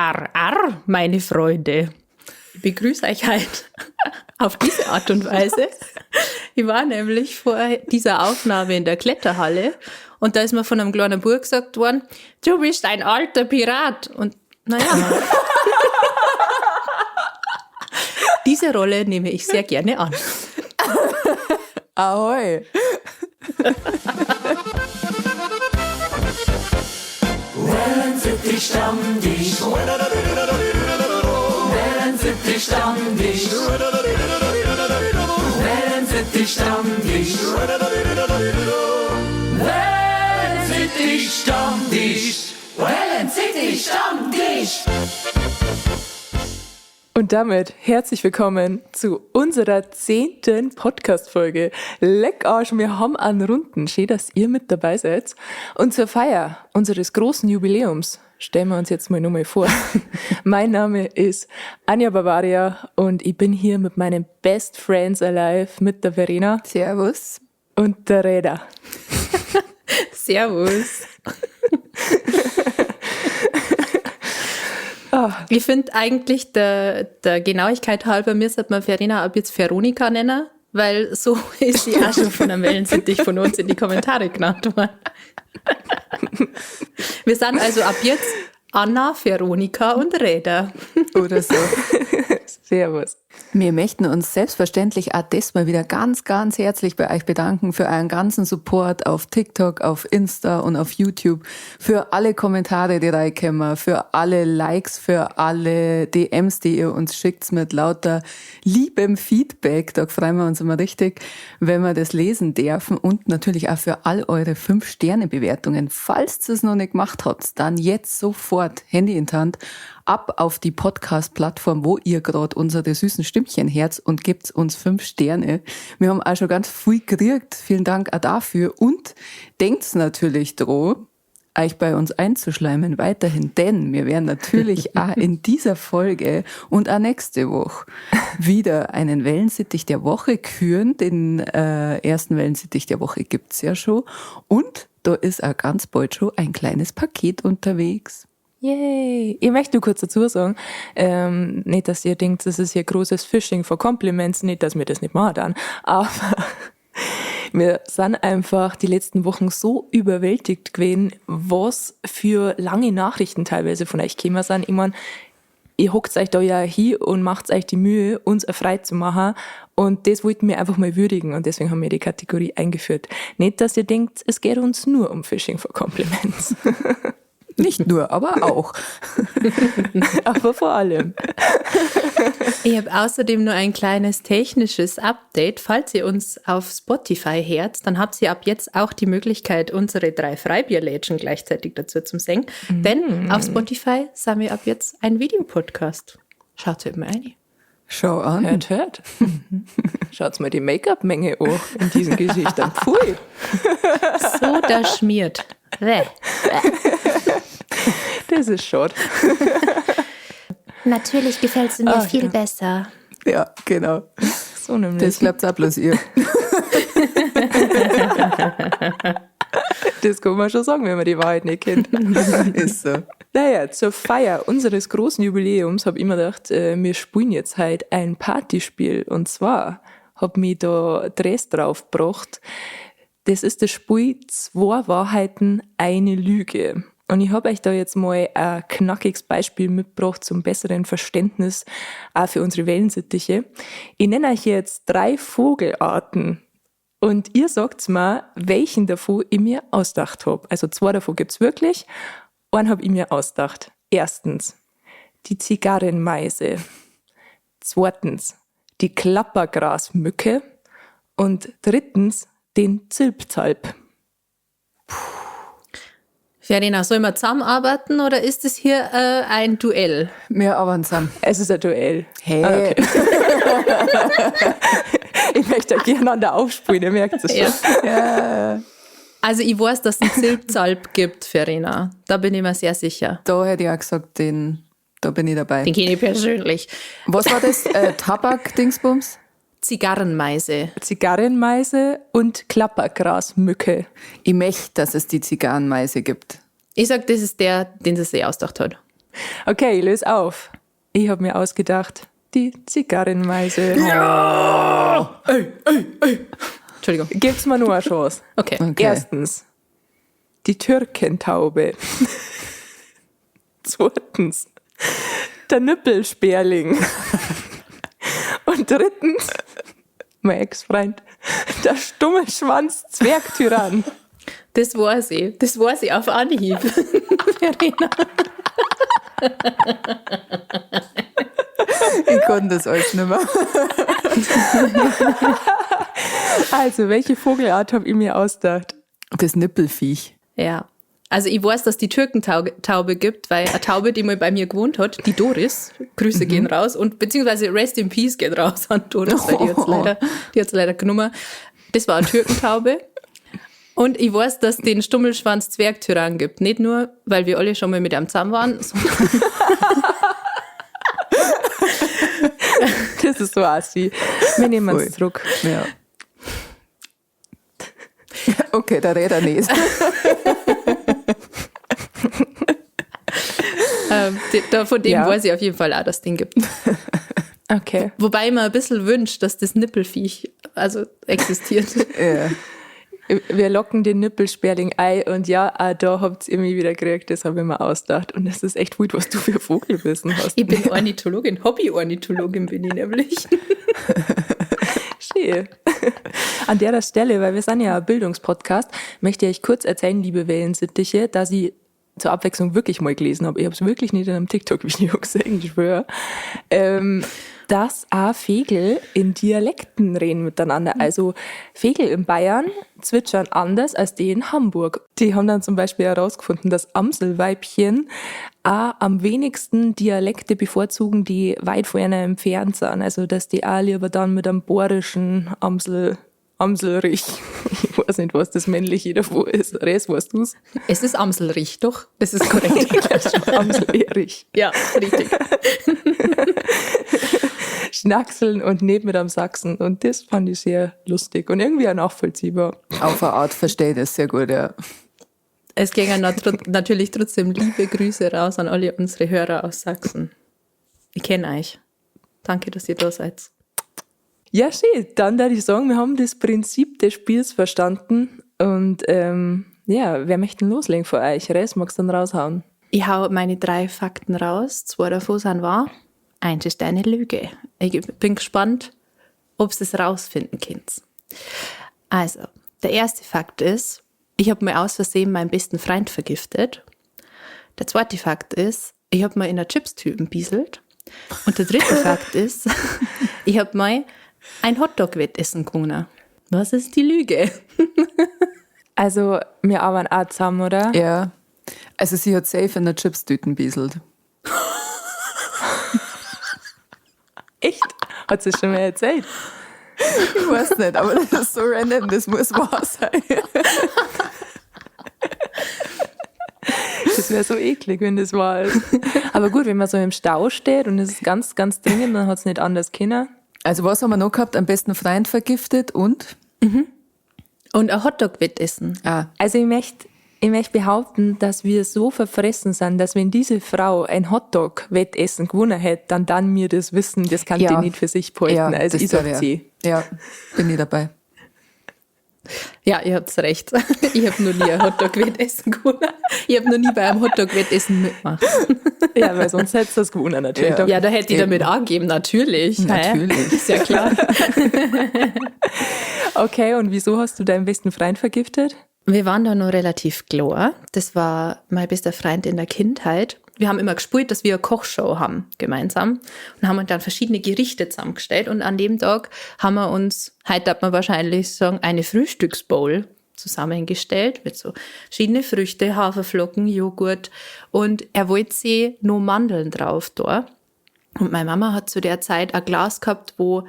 Arr, arr, meine Freunde. Ich begrüße euch heute auf diese Art und Weise. Ich war nämlich vor dieser Aufnahme in der Kletterhalle und da ist mir von einem kleinen Bub gesagt worden, du bist ein alter Pirat. Und naja. Diese Rolle nehme ich sehr gerne an. Ahoi. Wellensittich Stammtisch. Wellensittich Stammtisch. Wellensittich Stammtisch. Wellensittich Stammtisch. Wellensittich Stammtisch. Und damit herzlich willkommen zu unserer 10. Podcast-Folge. Leck Arsch, wir haben einen Runden. Schön, dass ihr mit dabei seid. Und zur Feier unseres großen Jubiläums stellen wir uns jetzt mal nochmal vor. Mein Name ist Anja Bavaria und ich bin hier mit meinen Best Friends Alive, mit der Verena. Servus. Und der Reda. Servus. Ich finde eigentlich, der Genauigkeit halber, mir sollte man Verena ab jetzt Veronika nennen, weil so ist sie auch schon von der Wellensittich von uns in die Kommentare genannt worden. Wir sind also ab jetzt Anna, Veronika und Reda. Oder so. Servus. Wir möchten uns selbstverständlich auch das mal wieder ganz, ganz herzlich bei euch bedanken für euren ganzen Support auf TikTok, auf Insta und auf YouTube, für alle Kommentare, die reinkommen, für alle Likes, für alle DMs, die ihr uns schickt mit lauter liebem Feedback. Da freuen wir uns immer richtig, wenn wir das lesen dürfen und natürlich auch für all eure 5-Sterne-Bewertungen. Falls ihr es noch nicht gemacht habt, dann jetzt sofort Handy in die Hand, ab auf die Podcast-Plattform, wo ihr gerade unsere süßen Stimmchen herz und gebt uns 5 Sterne. Wir haben auch schon ganz viel gekriegt. Vielen Dank auch dafür. Und denkt's natürlich dran, euch bei uns einzuschleimen weiterhin, denn wir werden natürlich auch in dieser Folge und auch nächste Woche wieder einen Wellensittich der Woche küren. Den ersten Wellensittich der Woche gibt's ja schon. Und da ist auch ganz bald schon ein kleines Paket unterwegs. Yay! Ich möchte nur kurz dazu sagen, nicht, dass ihr denkt, das ist hier großes Fishing for Compliments, nicht, dass wir das nicht machen dann, aber wir sind einfach die letzten Wochen so überwältigt gewesen, was für lange Nachrichten teilweise von euch gekommen sind. Ich mein, ihr hockt euch da ja hin und macht euch die Mühe, uns erfreut zu machen. Und das wollten wir einfach mal würdigen und deswegen haben wir die Kategorie eingeführt. Nicht, dass ihr denkt, es geht uns nur um Fishing for Compliments. Nicht nur, aber auch. Aber vor allem. Ich habe außerdem nur ein kleines technisches Update. Falls ihr uns auf Spotify hört, dann habt ihr ab jetzt auch die Möglichkeit, unsere 3 Freibierlädchen gleichzeitig dazu zu singen. Denn auf Spotify sind wir ab jetzt ein Videopodcast. Schaut euch mal rein. Schau an. Hört, hört. Schaut's mal die Make-up-Menge an in diesen Gesichtern. Pfui. So, das schmiert. Bäh. Das ist schade. Natürlich gefällst du mir viel besser. Ja, genau. So nämlich. Das glaubt auch bloß ihr. Das kann man schon sagen, wenn man die Wahrheit nicht kennt. Ist so. Naja, zur Feier unseres großen Jubiläums hab ich mir gedacht, wir spielen jetzt heute ein Partyspiel. Und zwar hab mich da Dress drauf gebracht. Das ist das Spiel 2 Wahrheiten, eine Lüge. Und ich hab euch da jetzt mal ein knackiges Beispiel mitgebracht zum besseren Verständnis, auch für unsere Wellensittiche. Ich nenne euch jetzt 3 Vogelarten. Und ihr sagt's mir, welchen davon ich mir ausgedacht hab. Also 2 davon gibt's wirklich, einen hab ich mir ausgedacht. Erstens, die Zigarrenmeise. Zweitens, die Klappergrasmücke. Und drittens, den Zilpzalp. Puh. Verena, sollen wir zusammenarbeiten oder ist es hier ein Duell? Wir arbeiten zusammen. Es ist ein Duell. Hey. Ah, okay. Ich möchte da gegeneinander aufspielen, ihr merkt es schon. Ja. Ja. Also ich weiß, dass es einen Zilpzalp gibt, Verena. Da bin ich mir sehr sicher. Da hätte ich auch gesagt, da bin ich dabei. Den kenne ich persönlich. Was war das? Tabak-Dingsbums? Zigarrenmeise. Zigarrenmeise und Klappergrasmücke. Ich möchte, dass es die Zigarrenmeise gibt. Ich sag, das ist der, den sie sich ausgedacht hat. Okay, ich löse auf. Ich habe mir ausgedacht, die Zigarrenmeise. Ja! Ey, ey, ey. Entschuldigung. Gib's mir nur eine Chance. Okay. Okay. Erstens, die Türkentaube. Zweitens, der Nippelsperling. Und drittens, mein Ex-Freund, der stumme Schwanz Zwergtyrann. Das war sie. Das war sie auf Anhieb. Verena. Ich konnte das alles nicht mehr. Also, welche Vogelart habe ich mir ausgedacht? Das Nippelviech. Ja. Also ich weiß, dass die Türkentaube gibt, weil eine Taube, die mal bei mir gewohnt hat, die Doris, Grüße gehen raus und beziehungsweise Rest in Peace geht raus an Doris, weil die hat's leider genommen. Das war eine Türkentaube. Und ich weiß, dass es den Stummelschwanz Zwergtyrann gibt. Nicht nur, weil wir alle schon mal mit einem zusammen waren, sondern Das ist so assi. Wir nehmen Voll. es zurück. Ja. Okay, der redet nicht. von dem Ja. weiß ich auf jeden Fall auch, dass es den gibt. Okay. Wobei ich mir ein bisschen wünscht, dass das Nippelviech also existiert. Ja. Wir locken den Nippelsperling ein und ja, auch da habt ihr mich wieder gekriegt, das habe ich mir ausgedacht. Und das ist echt gut, was du für Vogelwissen hast. Ich bin Ornithologin, Hobby-Ornithologin bin ich nämlich. Schön. An der Stelle, weil wir sind ja ein Bildungspodcast, möchte ich euch kurz erzählen, liebe Wellensittiche, dass ich zur Abwechslung wirklich mal gelesen habe. Ich habe es wirklich nicht in einem TikTok-Video gesehen, ich schwöre. Dass auch Vögel in Dialekten reden miteinander. Also Vögel in Bayern zwitschern anders als die in Hamburg. Die haben dann zum Beispiel herausgefunden, dass Amselweibchen auch am wenigsten Dialekte bevorzugen, die weit von einer entfernt sind. Also dass die auch lieber dann mit einem bayerischen Amselrich. Ich weiß nicht, was das männliche davor ist. Res, weißt du's? Es ist Amselrich, doch? Das ist korrekt. Amselerich. Ja, richtig. Schnackseln und nicht mit am Sachsen. Und das fand ich sehr lustig und irgendwie auch nachvollziehbar. Auf eine Art verstehe ich das sehr gut, ja. Es gingen natürlich trotzdem liebe Grüße raus an alle unsere Hörer aus Sachsen. Ich kenne euch. Danke, dass ihr da seid. Ja, schön. Dann würde ich sagen, wir haben das Prinzip des Spiels verstanden. Und ja, wer möchte denn loslegen von euch? Res, magst du dann raushauen? Ich hau meine 3 Fakten raus. 2 davon sind wahr. 1 ist eine Lüge. Ich bin gespannt, ob ihr es rausfinden könnt. Also, der erste Fakt ist, ich hab mir aus Versehen meinen besten Freund vergiftet. Der zweite Fakt ist, ich hab mir in der Chipstüten bieselt. Und der dritte Fakt ist, ich hab mal ein Hotdog-Wettessen gewonnen. Was ist die Lüge? Also, wir arbeiten auch zusammen, oder? Ja. Also, sie hat safe in der Chipstüten bieselt. Echt? Hat sie schon mal erzählt? Ich weiß nicht, aber das ist so random, das muss wahr sein. Das wäre so eklig, wenn das wahr ist. Aber gut, wenn man so im Stau steht und es ist ganz, ganz dringend, dann hat's nicht anders können. Also was haben wir noch gehabt? Am besten Freund vergiftet und? Und ein Hotdog-Wettessen. Ah. Also ich möcht behaupten, dass wir so verfressen sind, dass wenn diese Frau ein Hotdog-Wettessen gewonnen hätte, dann mir das wissen, das kann Ja. die nicht für sich behalten. Ja, also das ich sag wär- sie. Ja, bin ich dabei. Ja, ihr habt's recht. Ich hab noch nie ein Hotdog-Wettessen gewonnen. Ich hab noch nie bei einem Hotdog-Wettessen mitgemacht. Ja, weil sonst hättest du das gewonnen natürlich. Ja. Ja, da hätte ich damit angegeben, natürlich. Hä? Natürlich. Ist ja klar. Okay, und wieso hast du deinen besten Freund vergiftet? Wir waren da noch relativ klar. Das war mein bester Freund in der Kindheit. Wir haben immer gespielt, dass wir eine Kochshow haben gemeinsam und haben uns dann verschiedene Gerichte zusammengestellt. Und an dem Tag haben wir uns, heute darf man wahrscheinlich sagen, eine Frühstücksbowl zusammengestellt mit so verschiedene Früchte, Haferflocken, Joghurt. Und er wollte sie nur Mandeln drauf da. Und meine Mama hat zu der Zeit ein Glas gehabt, wo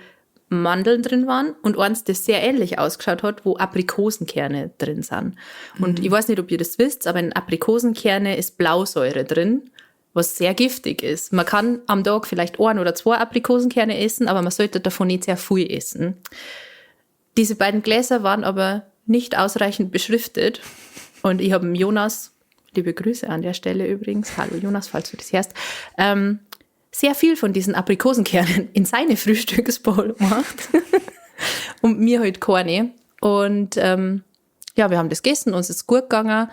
Mandeln drin waren und eins, das sehr ähnlich ausgeschaut hat, wo Aprikosenkerne drin sind. Und ich weiß nicht, ob ihr das wisst, aber in Aprikosenkerne ist Blausäure drin, was sehr giftig ist. Man kann am Tag vielleicht 1 oder 2 Aprikosenkerne essen, aber man sollte davon nicht sehr viel essen. Diese beiden Gläser waren aber nicht ausreichend beschriftet und ich habe Jonas, liebe Grüße an der Stelle übrigens, hallo Jonas, falls du das hörst, sehr viel von diesen Aprikosenkernen in seine Frühstücksbowl gemacht und mir halt keine. Und ja, wir haben das gegessen, uns ist gut gegangen.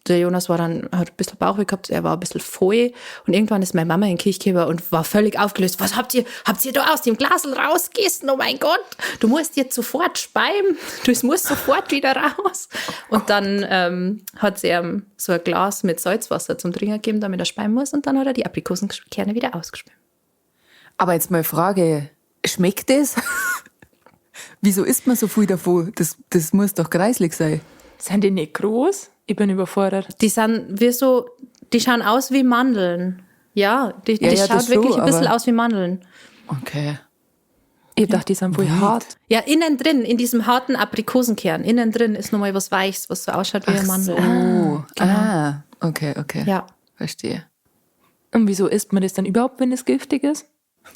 Der Jonas war dann, hat ein bisschen Bauchweh gehabt, er war ein bisschen voll. Und irgendwann ist meine Mama in die Küche gekommen und war völlig aufgelöst. Was habt ihr da aus dem Glasl rausgegessen? Oh mein Gott, du musst jetzt sofort speiben. Du musst sofort wieder raus. Und dann hat sie ihm so ein Glas mit Salzwasser zum Trinken gegeben, damit er speiben muss. Und dann hat er die Aprikosenkerne wieder ausgespült. Aber jetzt mal Frage, schmeckt das? Wieso isst man so viel davon? Das muss doch kreislig sein. Sind die nicht groß? Ich bin überfordert. Die sind wie so, die schauen aus wie Mandeln. Ja, die ja, schaut wirklich ein bisschen aus wie Mandeln. Okay. Ich dachte, die sind wohl hart. Ja, innen drin, in diesem harten Aprikosenkern, innen drin ist nochmal was Weiches, was so ausschaut wie eine Mandel. So. Ah, genau. Ah, okay. Ja. Verstehe. Und wieso isst man das dann überhaupt, wenn es giftig ist?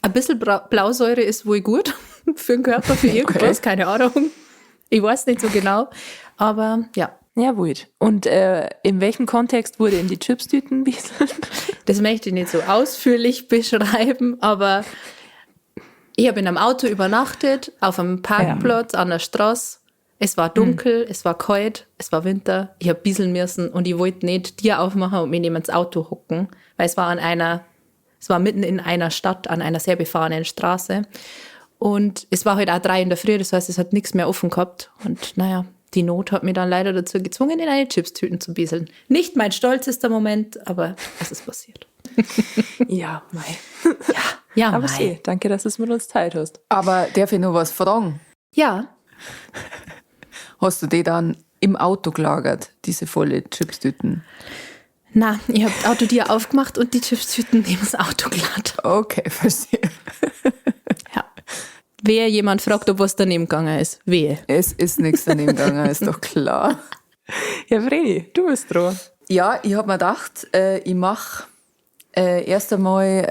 Ein bisschen Blausäure ist wohl gut für den Körper, für irgendwas, keine Ahnung. Ich weiß nicht so genau, aber ja. Ja, wohl. Und in welchem Kontext wurde in die Chipstüten bieselt? Das möchte ich nicht so ausführlich beschreiben, aber ich habe in einem Auto übernachtet, auf einem Parkplatz, an der Straße. Es war dunkel, es war kalt, es war Winter. Ich habe bieseln müssen und ich wollte nicht Tür aufmachen und mich neben ins Auto hocken, weil es war mitten in einer Stadt, an einer sehr befahrenen Straße. Und es war halt auch 3 in der Früh, das heißt, es hat nichts mehr offen gehabt. Und naja, die Not hat mich dann leider dazu gezwungen, in eine Chipstüten zu bieseln. Nicht mein stolzester Moment, aber es ist passiert. Ja, mei. Ja, aber mei. Schön. Danke, dass du es mit uns teilt hast. Aber darf ich noch was fragen? Ja. Hast du die dann im Auto gelagert, diese volle Chipstüten? Na, ich habe das Autotür aufgemacht und die Chipstüten neben das Auto geladen. Okay, verstehe. Ja. Wehe, jemand fragt, ob was daneben gegangen ist. Wehe. Es ist nichts daneben gegangen, ist doch klar. Ja, Vreni, du bist dran. Ja, ich habe mir gedacht, ich mache erst einmal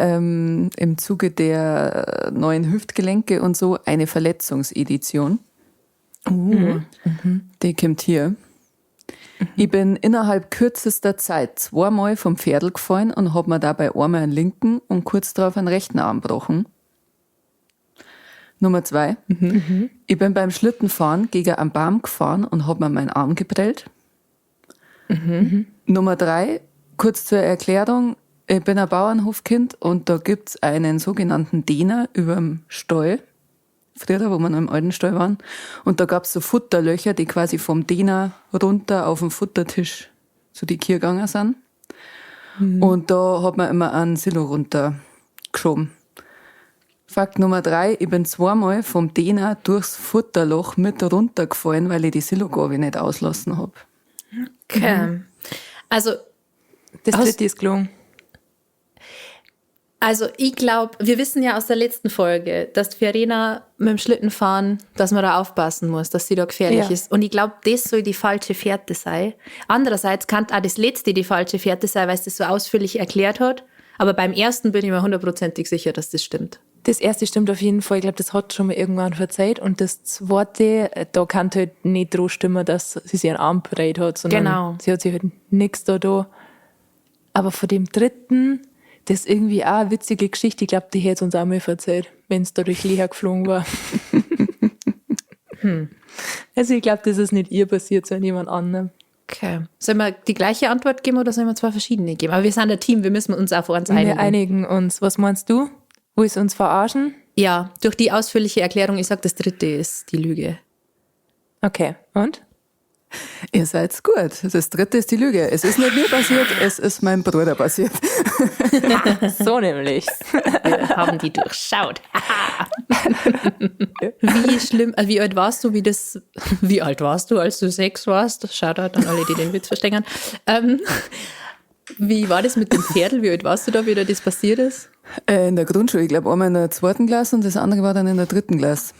im Zuge der neuen Hüftgelenke und so eine Verletzungsedition. Die kommt hier. Ich bin innerhalb kürzester Zeit zweimal vom Pferdl gefallen und hab mir dabei einmal einen linken und kurz darauf einen rechten Arm gebrochen. Nummer 2. Ich bin beim Schlittenfahren gegen einen Baum gefahren und hab mir meinen Arm geprellt. Nummer 3, kurz zur Erklärung, ich bin ein Bauernhofkind und da gibt's einen sogenannten Dehner überm Stall. Früher, wo wir noch im alten Stall waren. Und da gab's so Futterlöcher, die quasi vom Dehner runter auf den Futtertisch zu die Kühe gegangen sind. Und da hat man immer einen Silo runtergeschoben. Fakt Nummer 3, ich bin zweimal vom Dehner durchs Futterloch mit runtergefallen, weil ich die Silogabel nicht auslassen hab. Okay. Also, das dritte ist gelungen. Also ich glaube, wir wissen ja aus der letzten Folge, dass Verena mit dem Schlittenfahren, dass man da aufpassen muss, dass sie da gefährlich ist. Und ich glaube, das soll die falsche Fährte sein. Andererseits kann auch das letzte die falsche Fährte sein, weil es das so ausführlich erklärt hat. Aber beim ersten bin ich mir 100%ig sicher, dass das stimmt. Das erste stimmt auf jeden Fall. Ich glaube, das hat schon mal irgendwann verzeiht. Und das zweite, da kann halt nicht drauf stimmen, dass sie sich einen Arm breit hat, sondern sie hat sich halt nichts da. Aber von dem dritten, das ist irgendwie auch eine witzige Geschichte. Ich glaube, die hätte uns auch mal verzeiht, wenn es da durch Leher geflogen war. Also ich glaube, das ist nicht ihr passiert, sondern jemand anderem. Okay. Sollen wir die gleiche Antwort geben oder sollen wir zwei verschiedene geben? Aber wir sind ein Team, wir müssen uns auf uns einigen. Wir einigen uns. Was meinst du? Willst du uns verarschen? Ja, durch die ausführliche Erklärung, ich sag, das dritte ist die Lüge. Okay, und? Ihr seid gut. Das dritte ist die Lüge. Es ist nicht mir passiert, es ist meinem Bruder passiert. So nämlich. Wir haben die durchschaut. Wie schlimm, wie alt warst du, wie alt warst du, als du 6 warst? Shoutout an alle, die den Witz verstehen. Wie war das mit dem Pferdl? Wie alt warst du da, wie dir das passiert ist? In der Grundschule, ich glaube einmal in der 2. Klasse und das andere war dann in der 3. Klasse.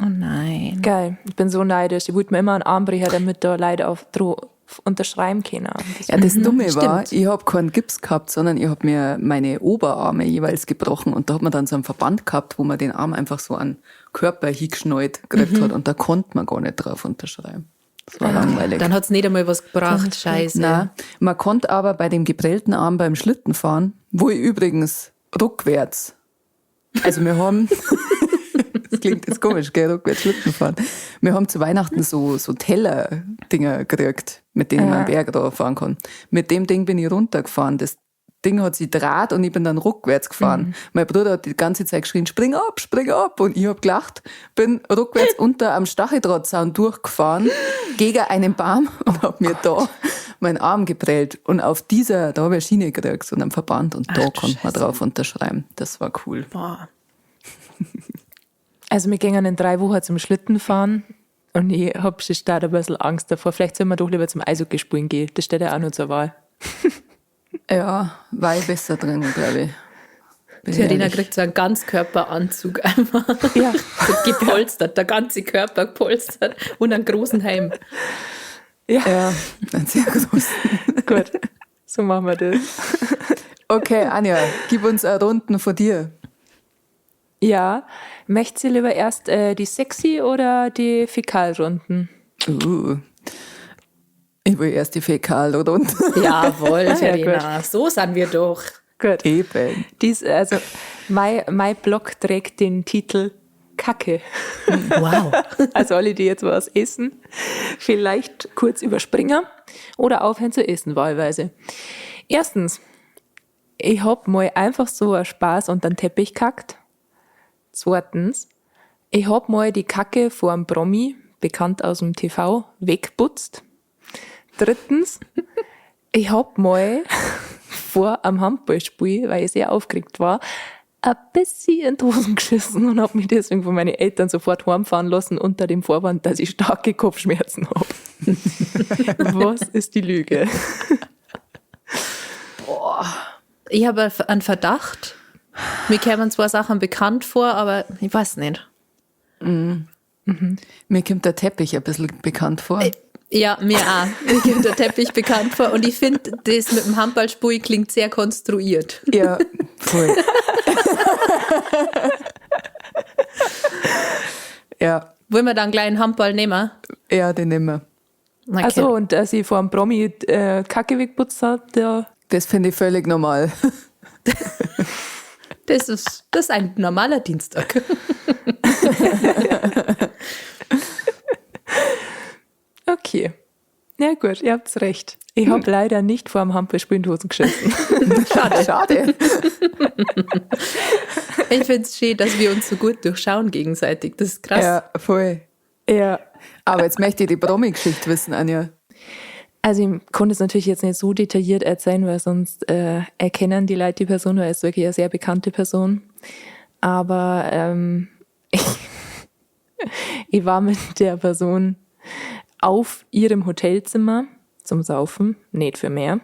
Oh nein. Geil, ich bin so neidisch. Ich wollte mir immer einen Arm brechen, damit da Leute auf unterschreiben können. Das, ja, das Dumme war, ich habe keinen Gips gehabt, sondern ich habe mir meine Oberarme jeweils gebrochen und da hat man dann so einen Verband gehabt, wo man den Arm einfach so an den Körper hingeschnallt gekriegt hat und da konnte man gar nicht drauf unterschreiben. Das war langweilig. Dann hat's nicht einmal was gebracht, scheiße. Nein, man konnte aber bei dem geprellten Arm beim Schlitten fahren, wo ich übrigens rückwärts, also wir haben, das klingt jetzt komisch, gell, rückwärts Schlitten fahren. Wir haben zu Weihnachten so Teller-Dinger gekriegt, mit denen man Berg drauf fahren kann. Mit dem Ding bin ich runtergefahren. Das Ding hat sich draht und ich bin dann rückwärts gefahren. Mhm. Mein Bruder hat die ganze Zeit geschrien, spring ab, spring ab. Und ich hab gelacht, bin rückwärts unter am Stacheldrahtzaun durchgefahren, gegen einen Baum und hab mir da meinen Arm geprellt. Und auf dieser, da habe ich eine Schiene gekriegt, so einen Verband. Und da konnte man drauf unterschreiben. Das war cool. Boah. Also wir gingen in 3 Wochen zum Schlittenfahren und ich hab schon stark ein bisschen Angst davor. Vielleicht sollen wir doch lieber zum Eishockey spielen gehen. Das steht ja auch noch zur Wahl. Ja, war ich besser drin, glaube ich. Verena kriegt so einen Ganzkörperanzug einfach. Ja. So gepolstert, der ganze Körper gepolstert und einen großen Helm. Ja, ja, einen sehr großen. Gut, so machen wir das. Okay, Anja, gib uns eine Runden von dir. Ja, möchtest du lieber erst die Sexy- oder die Fäkalrunden? Ich will erst die Fäkalrunden. Jawohl, Verena, ja, so sind wir doch. Gut. Eben. Dies, also, mein Blog trägt den Titel Kacke. Wow. Also alle, die jetzt was essen, vielleicht kurz überspringen oder aufhören zu essen, wahlweise. Erstens, ich hab mal einfach so einen Spaß unter den Teppich kackt. Zweitens, ich hab mal die Kacke vor einem Promi, bekannt aus dem TV, weggeputzt. Drittens, ich hab mal vor am Handballspiel, weil ich sehr aufgeregt war, ein bisschen in die Hosen geschissen und hab mich deswegen von meinen Eltern sofort heimfahren lassen unter dem Vorwand, dass ich starke Kopfschmerzen hab. Was ist die Lüge? Boah. Ich habe einen Verdacht. Mir kämen zwei Sachen bekannt vor, aber ich weiß nicht. Mhm. Mhm. Mir kommt der Teppich ein bisschen bekannt vor. Ja, mir auch. Mir kommt der Teppich bekannt vor. Und ich finde, das mit dem Handballspiel klingt sehr konstruiert. Ja, voll. Ja. Wollen wir dann gleich einen Handball nehmen? Ja, den nehmen wir. Okay. Ach so, und dass ich vor einem Promi Kacke weggeputzt habe, der... Das finde ich völlig normal. Das ist ein normaler Dienstag. Okay. Ja gut, ihr habt's recht. Ich habe leider nicht vor dem Handballspiel in die Hosen geschissen. Schade. Schade. Ich find's schön, dass wir uns so gut durchschauen gegenseitig. Das ist krass. Ja, voll. Ja. Aber jetzt möchte ich die Promi-Geschichte wissen, Anja. Also ich konnte es natürlich jetzt nicht so detailliert erzählen, weil sonst erkennen die Leute die Person, weil es ist wirklich eine sehr bekannte Person. Aber ich war mit der Person auf ihrem Hotelzimmer zum Saufen, nicht für mehr.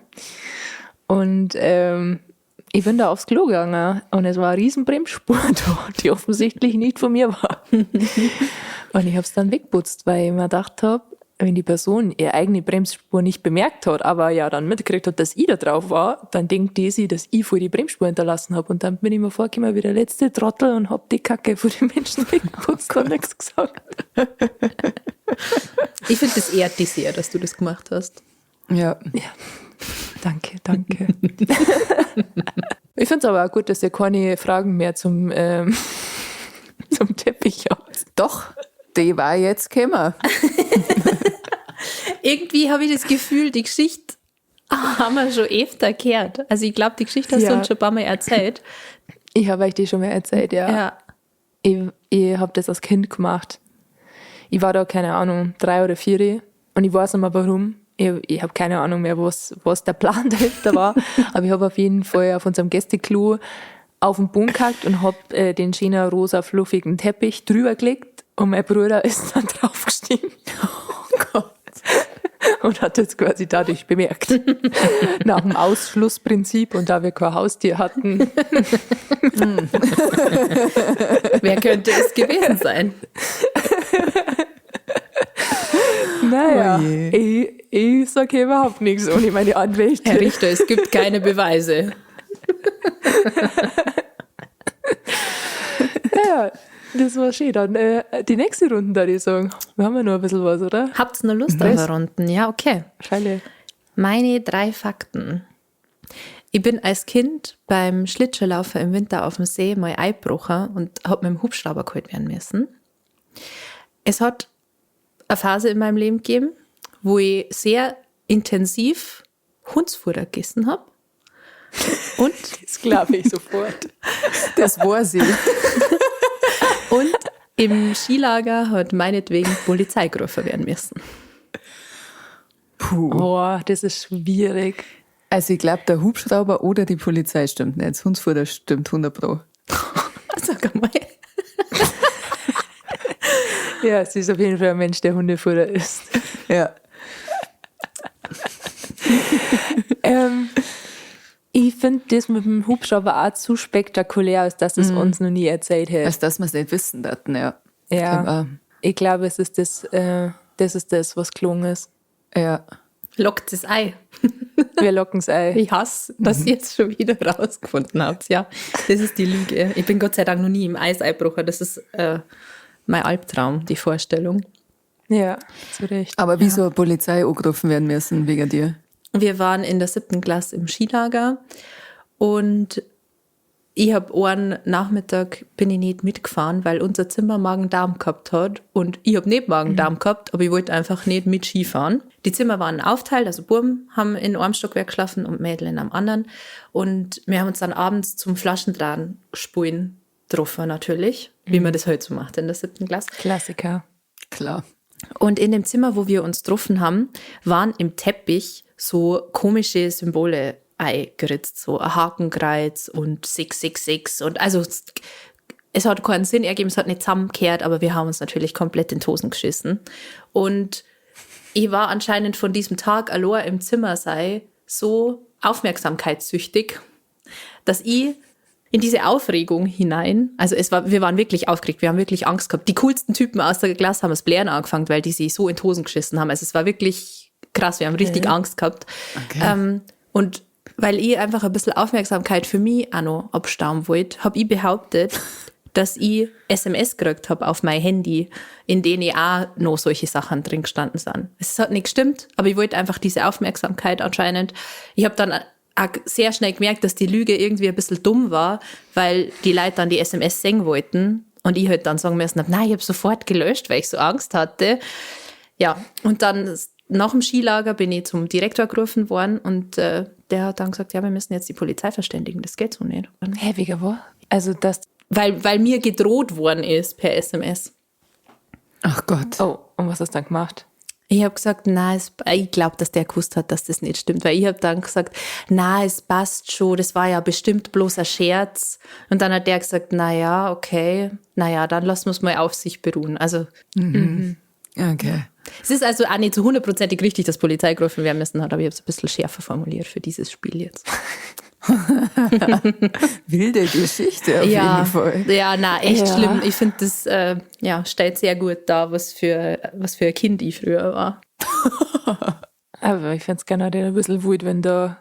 Und ich bin da aufs Klo gegangen und es war eine riesen Bremsspur da, die offensichtlich nicht von mir war. Und ich habe es dann weggeputzt, weil ich mir gedacht habe, wenn die Person ihre eigene Bremsspur nicht bemerkt hat, aber ja dann mitgekriegt hat, dass ich da drauf war, dann denkt die sich, dass ich voll die Bremsspur hinterlassen habe. Und dann bin ich mir vorgekommen wie der letzte Trottel und hab die Kacke vor den Menschen weggeputzt und nichts gesagt. Ich finde, das ehrt dich sehr, dass du das gemacht hast. Ja. Ja. Danke, danke. Ich finde es aber auch gut, dass ihr keine Fragen mehr zum, zum Teppich habt. Doch, die war jetzt gekommen. Irgendwie habe ich das Gefühl, die Geschichte haben wir schon öfter gehört. Also ich glaube, die Geschichte hast du uns schon ein paar Mal erzählt. Ich habe euch die schon mal erzählt, ja. Ja. Ich habe das als Kind gemacht. Ich war da, keine Ahnung, 3 oder 4 und ich weiß nicht mehr warum. Ich habe keine Ahnung mehr, was der Plan dahinter war. Aber ich habe auf jeden Fall auf unserem Gästeklo auf den Boden gehackt und habe den schönen rosa fluffigen Teppich drüber gelegt. Und mein Bruder ist dann draufgestiegen. Oh Gott. Und hat das quasi dadurch bemerkt. Nach dem Ausschlussprinzip und da wir kein Haustier hatten. Wer könnte es gewesen sein? Naja, oh ich sage hier überhaupt nichts ohne meine Anwälte. Herr Richter, es gibt keine Beweise. Ja, Das war schön. Dann die nächste Runde, da ich sagen. Wir haben ja noch ein bisschen was, oder? Habt ihr noch Lust auf eine Runden? Ja, okay. Scheile. Meine 3 Fakten. Ich bin als Kind beim Schlittschuhlaufen im Winter auf dem See mal eingebrochen und hab mit dem Hubschrauber geholt werden müssen. Es hat eine Phase in meinem Leben gegeben, wo ich sehr intensiv Hundsfutter gegessen hab. Und das glaube ich sofort. Das war sie. Und im Skilager hat meinetwegen Polizei gerufen werden müssen. Puh. Boah, das ist schwierig. Also ich glaub, der Hubschrauber oder die Polizei stimmt nicht. Das Hundsfutter stimmt 100 Pro. Sag einmal. Ja, sie ist auf jeden Fall ein Mensch, der Hundefutter isst. Ja. Ich find das mit dem Hubschrauber auch zu spektakulär, als dass es uns noch nie erzählt hätte. Als dass wir's nicht wissen daten, ja. Ja. Ich glaub auch. Ich glaub, es ist das ist das, was gelungen ist. Ja. Lockt es Ei. Wir locken's Ei. Ich hasse, dass ihr jetzt schon wieder rausgefunden habt. Ja, das ist die Lüge. Ich bin Gott sei Dank noch nie im Eis eingebrochen. Das ist mein Albtraum, die Vorstellung. Ja, zu Recht. Aber wieso hat Polizei angerufen werden müssen wegen dir? Wir waren in der 7. Klasse im Skilager und ich hab einen Nachmittag bin ich nicht mitgefahren, weil unser Zimmer Magen-Darm gehabt hat und ich hab nicht Magen-Darm gehabt, aber ich wollte einfach nicht mit Skifahren. Die Zimmer waren aufteilt, also Buben haben in einem Stockwerk geschlafen und Mädel in einem anderen und wir haben uns dann abends zum Flaschendraht spulen getroffen natürlich, wie man das halt so macht in der 7. Klasse. Klassiker. Klar. Und in dem Zimmer, wo wir uns getroffen haben, waren im Teppich so komische Symbole eingeritzt, so ein Hakenkreuz und 666 und also es hat keinen Sinn ergeben, es hat nicht zusammengekehrt, aber wir haben uns natürlich komplett in die Hosen geschissen. Und ich war anscheinend von diesem Tag allein im Zimmer sei so aufmerksamkeitssüchtig, dass ich in diese Aufregung hinein, also es war, wir waren wirklich aufgeregt, wir haben wirklich Angst gehabt. Die coolsten Typen aus der Klasse haben das Blären angefangen, weil die sich so in die Hosen geschissen haben. Also es war wirklich krass, wir haben richtig Angst gehabt. Und weil ich einfach ein bisschen Aufmerksamkeit für mich auch noch abstauen wollte, hab ich behauptet, dass ich SMS gekriegt hab auf mein Handy, in denen ich auch noch solche Sachen drin gestanden sind. Es hat nicht gestimmt, aber ich wollte einfach diese Aufmerksamkeit anscheinend. Ich hab dann auch sehr schnell gemerkt, dass die Lüge irgendwie ein bisschen dumm war, weil die Leute dann die SMS sehen wollten und ich halt dann sagen müssen hab, nein, ich hab sofort gelöscht, weil ich so Angst hatte. Ja, und dann nach dem Skilager bin ich zum Direktor gerufen worden und der hat dann gesagt, ja, wir müssen jetzt die Polizei verständigen, das geht so nicht. Und Hä, wegen was? Also das weil mir gedroht worden ist per SMS. Ach Gott. Oh, und was hast du dann gemacht? Ich hab gesagt, na, ich glaub, dass der gewusst hat, dass das nicht stimmt, weil ich hab dann gesagt, na, es passt schon, das war ja bestimmt bloß ein Scherz. Und dann hat der gesagt, na ja, okay, na ja, dann lassen wir's mal auf sich beruhen. Also, Okay. Es ist also auch nicht zu hundertprozentig richtig, dass Polizei gerufen werden müssen hat, aber ich hab's ein bisschen schärfer formuliert für dieses Spiel jetzt. Wilde Geschichte auf jeden Fall. Ja, na, echt schlimm. Ich find, das stellt sehr gut dar, was für ein Kind ich früher war. Aber ich find's generell ein bisschen wut, wenn ihr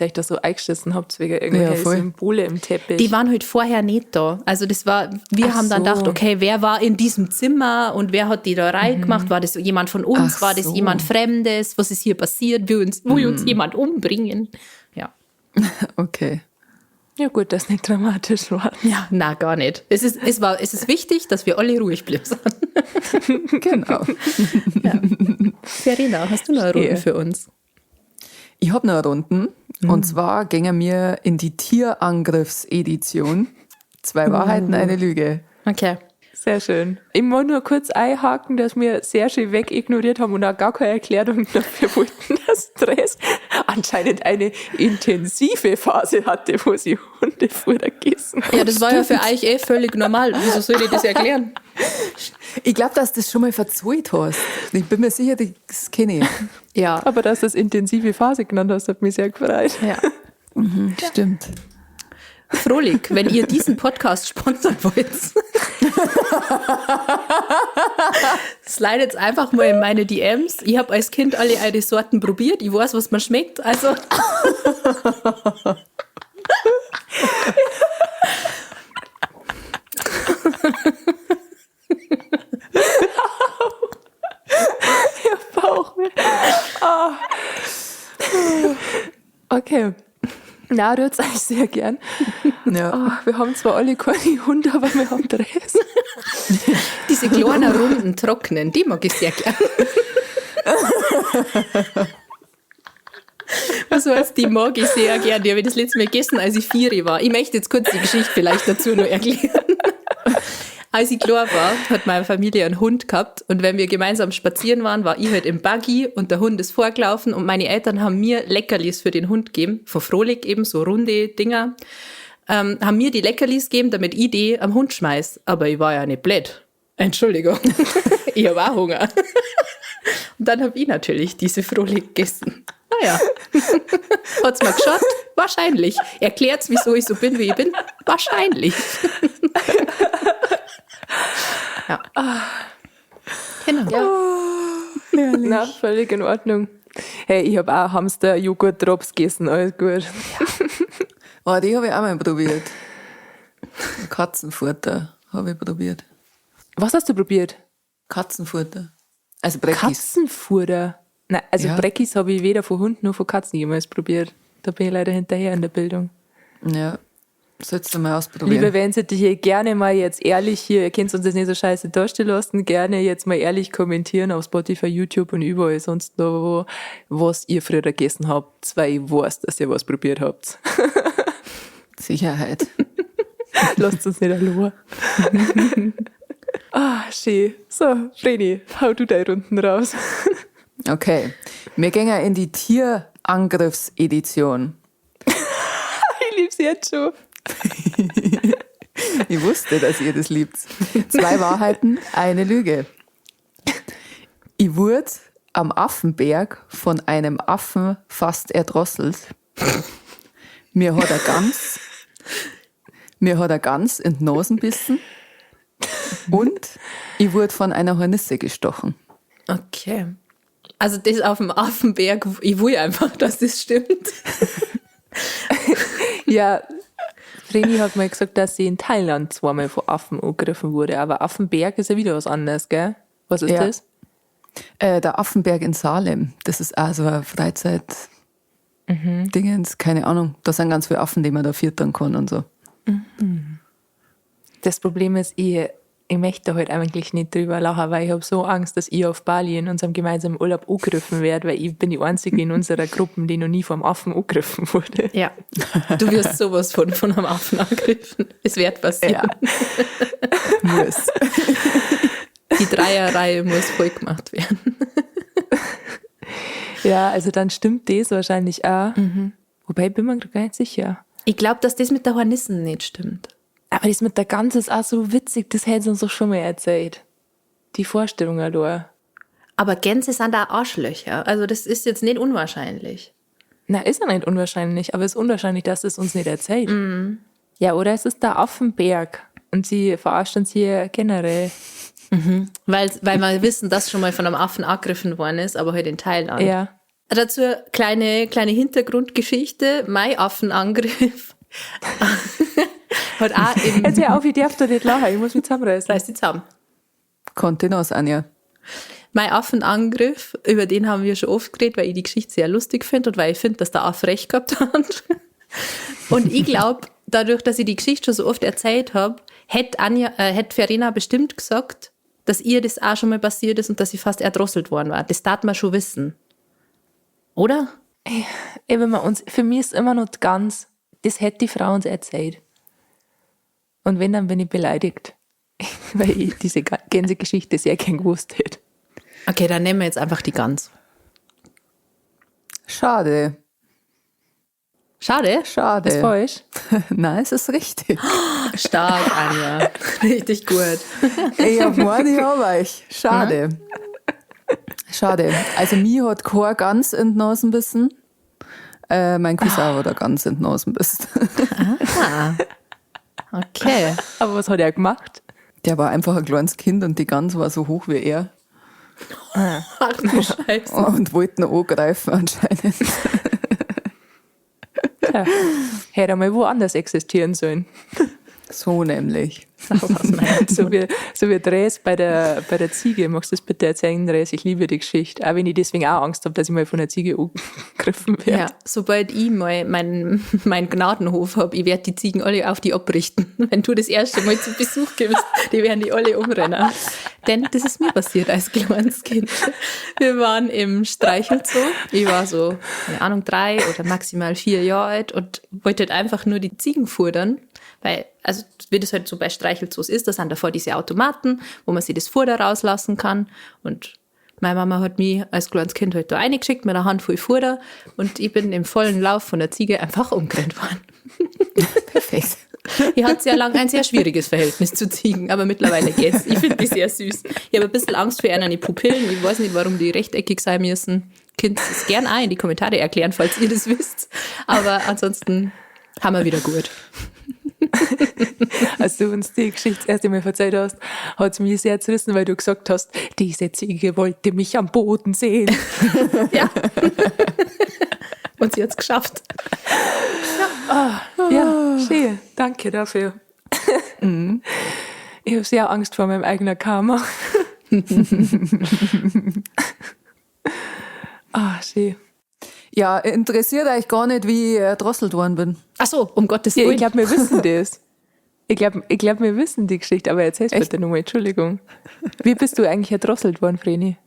euch da so eingeschissen habt, wegen irgendwelcher Symbole im Teppich. Die waren halt vorher nicht da. Also das war, wir haben dann gedacht, okay, wer war in diesem Zimmer und wer hat die da reingemacht? War das jemand von uns? Ach War das so. jemand Fremdes? Was ist hier passiert? Will uns jemand umbringen? Ja. Okay. Ja gut, dass nicht dramatisch war. Ja, na, gar nicht. Es ist wichtig, dass wir alle ruhig bleiben. Genau. Ja. Verena, hast du noch eine Runde für uns? Ich hab noch eine Runde. Und zwar gingen wir in die Tierangriffsedition. 2 Wahrheiten, eine Lüge. Okay. Sehr schön. Ich muss nur kurz einhaken, dass wir sehr schön wegignoriert haben und auch gar keine Erklärung dafür wollten, dass Stress anscheinend eine intensive Phase hatte, wo sie Hundefutter gegessen hat. Ja, das war ja für euch eh völlig normal. Wieso soll ich das erklären? Ich glaub, dass du das schon mal verzollt hast. Ich bin mir sicher, das kenne ich. Ja. Aber dass du das intensive Phase genannt hast, hat mich sehr gefreut. Ja. Mhm, stimmt. Frohlich, wenn ihr diesen Podcast sponsern wollt. Slidet einfach mal in meine DMs. Ich hab als Kind alle eure Sorten probiert. Ich weiß, was mir schmeckt. Also. Na, rührt's euch sehr gern. Ja. Oh, wir haben zwar alle keine Hunde, aber wir haben Dress. Diese kleinen, runden, trockenen, die mag ich sehr gern. Was heißt, die mag ich sehr gern. Die habe ich das letzte Mal gegessen, als ich 4 war. Ich möchte jetzt kurz die Geschichte vielleicht dazu noch erklären. Als ich klein war, hat meine Familie einen Hund gehabt und wenn wir gemeinsam spazieren waren, war ich halt im Buggy und der Hund ist vorgelaufen und meine Eltern haben mir Leckerlis für den Hund gegeben, von Frolic eben, so runde Dinger, haben mir die Leckerlis gegeben, damit ich die am Hund schmeiß. Aber ich war ja nicht blöd. Entschuldigung, ich hab auch Hunger. Und dann hab ich natürlich diese Frolic gegessen. Naja, hat's mir geschaut? Wahrscheinlich. Erklärt's, wieso ich so bin, wie ich bin? Wahrscheinlich. Ja. Genau. Ja. Oh, herrlich. Na, völlig in Ordnung. Hey, ich hab auch Hamster-Joghurt-Drops gegessen, alles gut. Ja. Oh, die hab ich auch mal probiert. Katzenfutter hab ich probiert. Was hast du probiert? Katzenfutter. Also Breckis. Katzenfutter? Nein, also Ja. Breckis hab ich weder von Hunden noch von Katzen jemals probiert. Da bin ich leider hinterher in der Bildung. Ja, sollst du mal ausprobieren. Liebe Wellensittich, gerne mal jetzt ehrlich hier, ihr könnt uns das nicht so scheiße dastehen lassen, gerne jetzt mal ehrlich kommentieren auf Spotify, YouTube und überall sonst noch wo, was ihr früher gegessen habt, weil ich weiß, dass ihr was probiert habt. Sicherheit. Lasst uns nicht allein. Ah, schön. So, Vreni, hau du deine Runden raus. Okay, wir gehen ja in die Tierangriffsedition. Ich lieb's jetzt schon. Ich wusste, dass ihr das liebt. 2 Wahrheiten, eine Lüge. Ich wurde am Affenberg von einem Affen fast erdrosselt. Mir hat er Gans in die Nase gebissen. Und ich wurde von einer Hornisse gestochen. Okay. Also das auf dem Affenberg, ich will einfach, dass das stimmt. Ja, Vreni hat mal gesagt, dass sie in Thailand zweimal von Affen angegriffen wurde. Aber Affenberg ist ja wieder was anderes, gell? Was ist Ja. das? Der Affenberg in Salem. Das ist auch so ein Freizeit- Dingens, keine Ahnung. Da sind ganz viele Affen, die man da füttern kann und so. Das Problem ist, ich möchte halt eigentlich nicht drüber lachen, weil ich hab so Angst, dass ich auf Bali in unserem gemeinsamen Urlaub angegriffen werde, weil ich bin die Einzige in unserer Gruppe, die noch nie vom Affen angegriffen wurde. Ja, du wirst sowas von einem Affen angegriffen. Es wird passieren. Ja. Muss. Die Dreierreihe muss voll gemacht werden. Ja, also dann stimmt das wahrscheinlich auch. Wobei, ich bin mir gar nicht sicher. Ich glaub, dass das mit der Hornissen nicht stimmt. Aber das mit der Gans ist auch so witzig, das hätten sie uns doch schon mal erzählt. Die Vorstellung allein. Aber Gänse sind da Arschlöcher. Also das ist jetzt nicht unwahrscheinlich. Na, ist ja nicht unwahrscheinlich, aber es ist unwahrscheinlich, dass es uns nicht erzählt. Ja, oder es ist der Affenberg und sie verarscht uns hier generell. Weil wir wissen, dass schon mal von einem Affen angegriffen worden ist, aber halt in Thailand. Ja. Dazu kleine Hintergrundgeschichte. Mein Affenangriff hat auch im Jetzt hör auf, ich darf da nicht lachen, ich muss mich zusammenreißen. Reiß dich zusammen. Kontenance, Anja. Mein Affenangriff, über den haben wir schon oft geredet, weil ich die Geschichte sehr lustig finde und weil ich finde, dass der Affe recht gehabt hat. Und ich glaub, dadurch, dass ich die Geschichte schon so oft erzählt hab, hätt Verena bestimmt gesagt, dass ihr das auch schon mal passiert ist und dass sie fast erdrosselt worden war. Das darf man schon wissen. Oder? Ey, wenn man uns, für mich ist immer noch ganz, das hätte die Frau uns erzählt. Und wenn, dann bin ich beleidigt. Weil ich diese Gänsegeschichte sehr gern gewusst hätte. Okay, dann nehmen wir jetzt einfach die Gans. Schade. Schade? Schade. Ist falsch? Nein, es ist richtig. Stark, Anja. Richtig gut. Ich hab gemeint, ich hab euch. Schade. Schade. Also mir hat kein Gans in die Nase bissen. Mein Cousin hat eine Gans in die Nase bissen. Ah. Okay. Aber was hat er gemacht? Der war einfach ein kleines Kind und die Gans war so hoch wie er. Ach du Scheiße. Und wollten angreifen anscheinend. Tja, hätte er mal woanders existieren sollen. So nämlich. Raus aus meinem So wie Dres bei der Ziege. Magst du das bitte erzählen, Dres? Ich liebe die Geschichte. Auch wenn ich deswegen auch Angst habe, dass ich mal von der Ziege angegriffen werde. Ja, sobald ich mal mein Gnadenhof habe, ich werde die Ziegen alle auf die abrichten. Wenn du das erste Mal zu Besuch kommst, die werden die alle umrennen. Denn das ist mir passiert als kleines Kind. Wir waren im Streichelzoo. Ich war so, keine Ahnung, 3 oder maximal 4 Jahre alt und wollte halt einfach nur die Ziegen futtern. Weil, also, wie das halt so bei Streichelzoos ist, da sind davor diese Automaten, wo man sich das Futter rauslassen kann. Und meine Mama hat mich als kleines Kind halt da reingeschickt mit einer Handvoll Futter und ich bin im vollen Lauf von der Ziege einfach umgerannt worden. Perfekt. Ich hatte sehr lang ein sehr schwieriges Verhältnis zu Ziegen, aber mittlerweile geht's. Ich finde die sehr süß. Ich habe ein bisschen Angst vor ihnen Pupillen. Ich weiß nicht, warum die rechteckig sein müssen. Könnt es gern auch in die Kommentare erklären, falls ihr das wisst. Aber ansonsten haben wir wieder gut. Als du uns die Geschichte das erste Mal erzählt hast, hat es mich sehr zerrissen, weil du gesagt hast, diese Ziege wollte mich am Boden sehen. Ja. Und sie hat's geschafft. Ja, ja, schön. Danke dafür. Ich habe sehr Angst vor meinem eigenen Karma. Ah, schön. Ja, interessiert euch gar nicht, wie ich erdrosselt worden bin. Ach so, um Gottes Ja, Willen. ich glaube, wir wissen das. Ich glaub, wir wissen die Geschichte, aber erzähl's bitte nochmal, Entschuldigung. Wie bist du eigentlich erdrosselt worden, Vreni?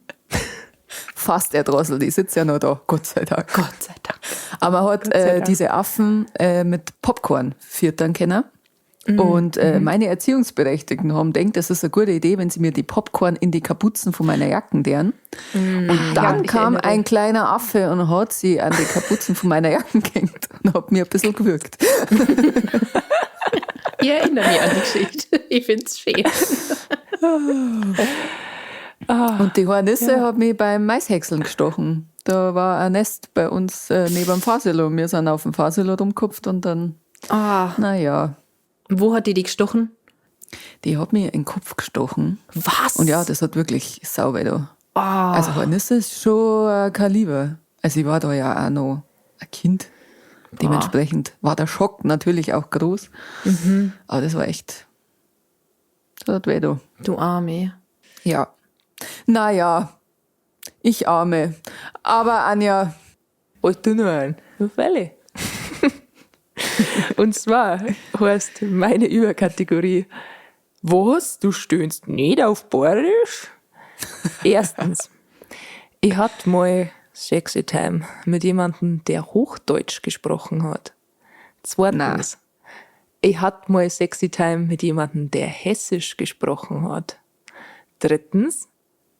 Fast erdrosselt. Ich sitze ja noch da, Gott sei Dank. Gott sei Dank. Aber man hat sei Dank. diese Affen mit Popcorn füttern können. Und meine Erziehungsberechtigten haben gedacht, das ist eine gute Idee, wenn sie mir die Popcorn in die Kapuzen von meiner Jacken deren. Und dann Ja, ich kam erinnere ein kleiner Affe und hat sie an die Kapuzen von meiner Jacken gehängt und hat mir ein bisschen gewürgt. Ich erinnere mich an die Geschichte. Ich find's schön. Und die Hornisse hat mich beim Maishäckseln gestochen. Da war ein Nest bei uns neben dem Fahrsilo. Wir sind auf dem Fahrsilo rumgekupft und dann, Ah. naja, Wo hat die dich gestochen? die hat mir in den Kopf gestochen. Was? Und ja, das hat wirklich sau weh da. Ah. Also Hornisse ist schon ein Kaliber. Also ich war da ja auch noch ein Kind. Dementsprechend war der Schock natürlich auch groß. Aber das war echt, das hat weh da. Du Arme. Ja. Naja, ich arme. Aber Anja, Oh, du noch einen. Fälle. Und zwar heißt meine Überkategorie: Was? Du stöhnst nicht auf Bayerisch? Erstens, ich hatte mal Sexy Time mit jemandem, der Hochdeutsch gesprochen hat. Zweitens, ich hatte mal Sexy Time mit jemandem, der Hessisch gesprochen hat. Drittens,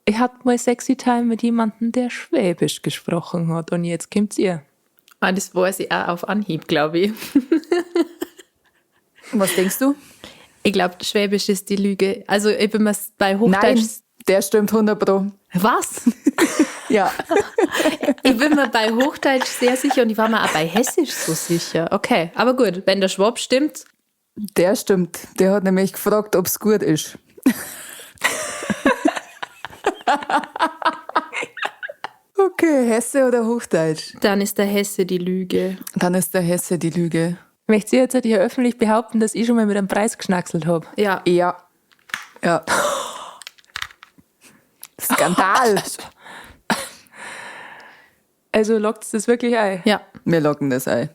ich hatte mal Sexy Time mit jemandem, der Schwäbisch gesprochen hat. Und jetzt kommt's ihr. Ah, das weiß ich auch auf Anhieb, glaube ich. was denkst du? Ich glaube, Schwäbisch ist die Lüge. Also ich bin mir bei Hochdeutsch. Nein, der stimmt 100 Pro. Was? Ja. Ich bin mir bei Hochdeutsch sehr sicher und ich war mir auch bei Hessisch so sicher. Okay, aber gut, wenn der Schwab stimmt. Der stimmt. Der hat nämlich gefragt, ob's gut ist. Okay, Hesse oder Hochdeutsch? Dann ist der Hesse die Lüge. Dann ist der Hesse die Lüge. Möchtet ihr jetzt hier öffentlich behaupten, dass ich schon mal mit einem Preis geschnackselt habe? Ja. Ja. Ja. Skandal. Also lockt es das wirklich ein? Ja. Wir locken das ein.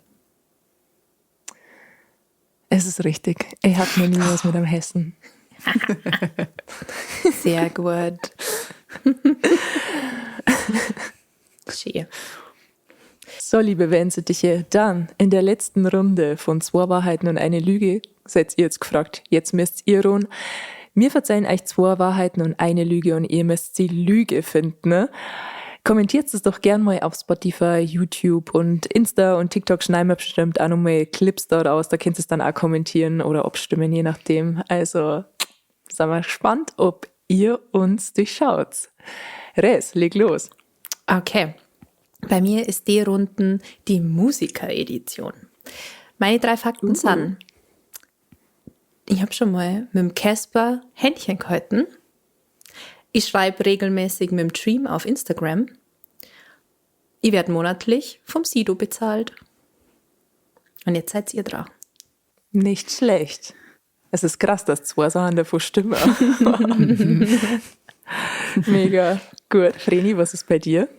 Es ist richtig. Ich hatte noch nie was mit einem Hessen. Sehr gut. Schön. So, liebe Wensittiche, dann in der letzten Runde von zwei Wahrheiten und eine Lüge seid ihr jetzt gefragt. Jetzt müsst ihr ruhen. Wir verzeihen euch zwei Wahrheiten und eine Lüge und ihr müsst die Lüge finden. Ne? Kommentiert es doch gern mal auf Spotify, YouTube und Insta und TikTok schneiden wir bestimmt auch nochmal Clips dort aus. Da könnt ihr es dann auch kommentieren oder abstimmen, je nachdem. Also, sind wir gespannt, ob ihr uns durchschaut. Res, leg los. Okay. Bei mir ist die Runden die Musiker-Edition. Meine drei Fakten sind, ich habe schon mal mit dem Casper Händchen gehalten. Ich schreibe regelmäßig mit dem Dream auf Instagram. Ich werde monatlich vom Sido bezahlt. Und jetzt seid ihr dran. Nicht schlecht. Es ist krass, dass zwei Sachen davon stimmen. Mega gut. Vreni, was ist bei dir?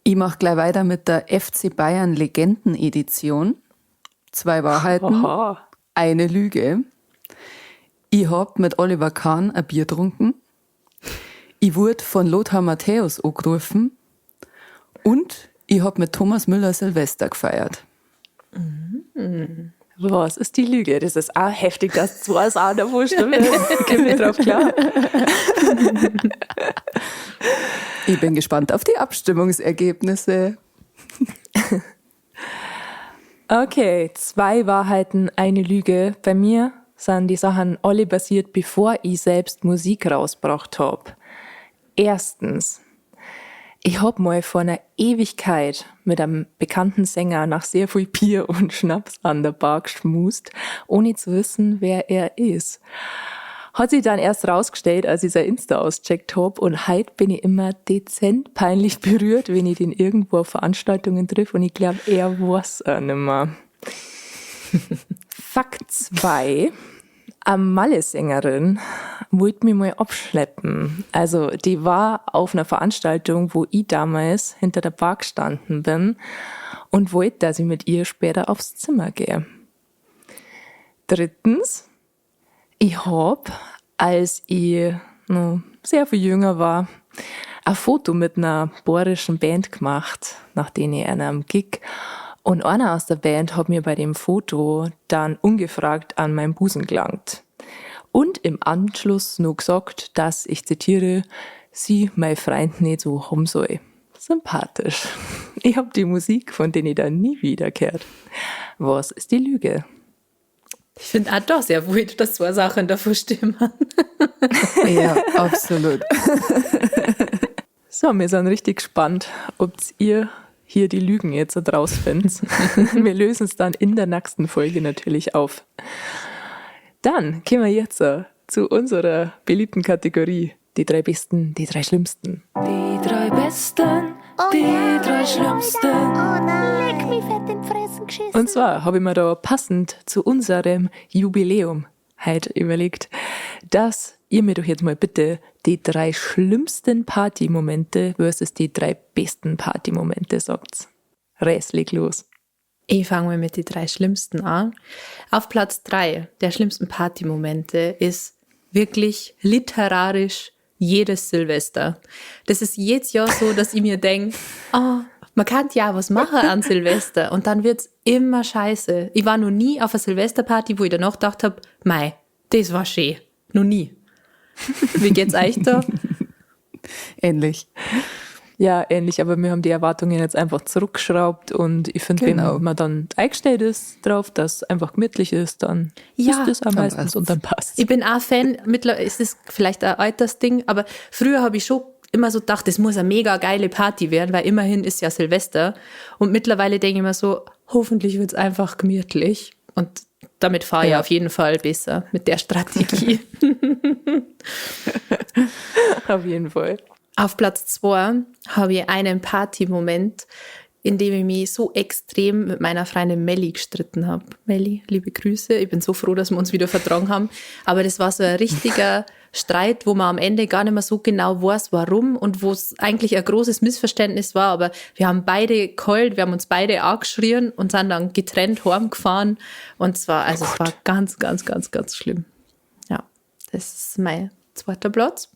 Ich mache gleich weiter mit der FC Bayern Legenden Edition. 2 Wahrheiten, Aha. eine Lüge. Ich hab mit Oliver Kahn ein Bier getrunken. Ich wurde von Lothar Matthäus angerufen. Und ich hab mit Thomas Müller Silvester gefeiert. Was ist die Lüge? Das ist auch heftig, dass zwei Sachen davon stimmen. Ich komme nicht drauf klar. Ich bin gespannt auf die Abstimmungsergebnisse. Okay, 2 Wahrheiten, eine Lüge. Bei mir sind die Sachen alle passiert, bevor ich selbst Musik rausgebracht hab. Erstens, ich hab mal vor einer Ewigkeit mit einem bekannten Sänger nach sehr viel Bier und Schnaps an der Bar geschmust, ohne zu wissen, wer er ist. Hat sich dann erst rausgestellt, als ich sein Insta auscheckt hab, und heut bin ich immer dezent peinlich berührt, wenn ich den irgendwo auf Veranstaltungen triff, und ich glaub, er weiß auch nimmer. Fakt 2. Eine Malle-Sängerin wollte mich mal abschleppen. Also die war auf einer Veranstaltung, wo ich damals hinter der Bar gestanden bin und wollte, dass ich mit ihr später aufs Zimmer gehe. Drittens, ich hab, als ich noch sehr viel jünger war, ein Foto mit einer bayerischen Band gemacht, nach denen ich an einem Gig. Und einer aus der Band hat mir bei dem Foto dann ungefragt an meinen Busen gelangt. Und im Anschluss noch gesagt, dass, ich zitiere, sie mein Freund nicht so haben soll. Sympathisch. Ich hab die Musik, von denen ich dann nie wieder gehört. Was ist die Lüge? Ich find auch doch sehr wild, dass zwei Sachen davon stimmen. Ja, absolut. So, wir sind richtig gespannt, ob ihr hier die Lügen jetzt rausfindet. Wir lösen es dann in der nächsten Folge natürlich auf. Dann kommen wir jetzt zu unserer beliebten Kategorie. Die 3 Besten, die 3 Schlimmsten. Die 3 Besten, Oh die ja, 3 Schlimmsten. Oh nein. Leck mich fett in die Fresse geschissen. Und zwar habe ich mir da passend zu unserem Jubiläum heute überlegt, dass ihr mir doch jetzt mal bitte die 3 schlimmsten Partymomente versus die 3 besten Partymomente sagt. Res, leg los. Ich fange mal mit die 3 schlimmsten an. Auf Platz 3 der schlimmsten Partymomente ist wirklich literarisch jedes Silvester. Das ist jedes Jahr so, dass ich mir denk, oh, man kann ja was machen an Silvester und dann wird's immer scheiße. Ich war noch nie auf einer Silvesterparty, wo ich danach gedacht hab, mei, das war schön. Noch nie. Wie geht's euch da? Ähnlich. Ja, ähnlich, aber wir haben die Erwartungen jetzt einfach zurückgeschraubt und ich finde, wenn man dann eingestellt ist drauf, dass es einfach gemütlich ist, dann ist es am Dann meistens passt's. und dann passt's. Ich bin auch Fan, mittlerweile ist es vielleicht ein Altersding, aber früher habe ich schon immer so gedacht, das muss eine mega geile Party werden, weil immerhin ist ja Silvester. Und mittlerweile denke ich mir so, hoffentlich wird's einfach gemütlich. Und damit fahre ich auf jeden Fall besser mit der Strategie. Auf jeden Fall. Auf Platz 2 habe ich einen Party-Moment, in dem ich mich so extrem mit meiner Freundin Melli gestritten habe. Melli, liebe Grüße. Ich bin so froh, dass wir uns wieder vertragen haben. Aber das war so ein richtiger Streit, wo man am Ende gar nicht mehr so genau weiß, warum und wo es eigentlich ein großes Missverständnis war. Aber wir haben beide geheult, wir haben uns beide angeschrien und sind dann getrennt heimgefahren. Und zwar, also es war ganz, ganz, ganz, ganz schlimm. Ja, das ist mein zweiter Platz.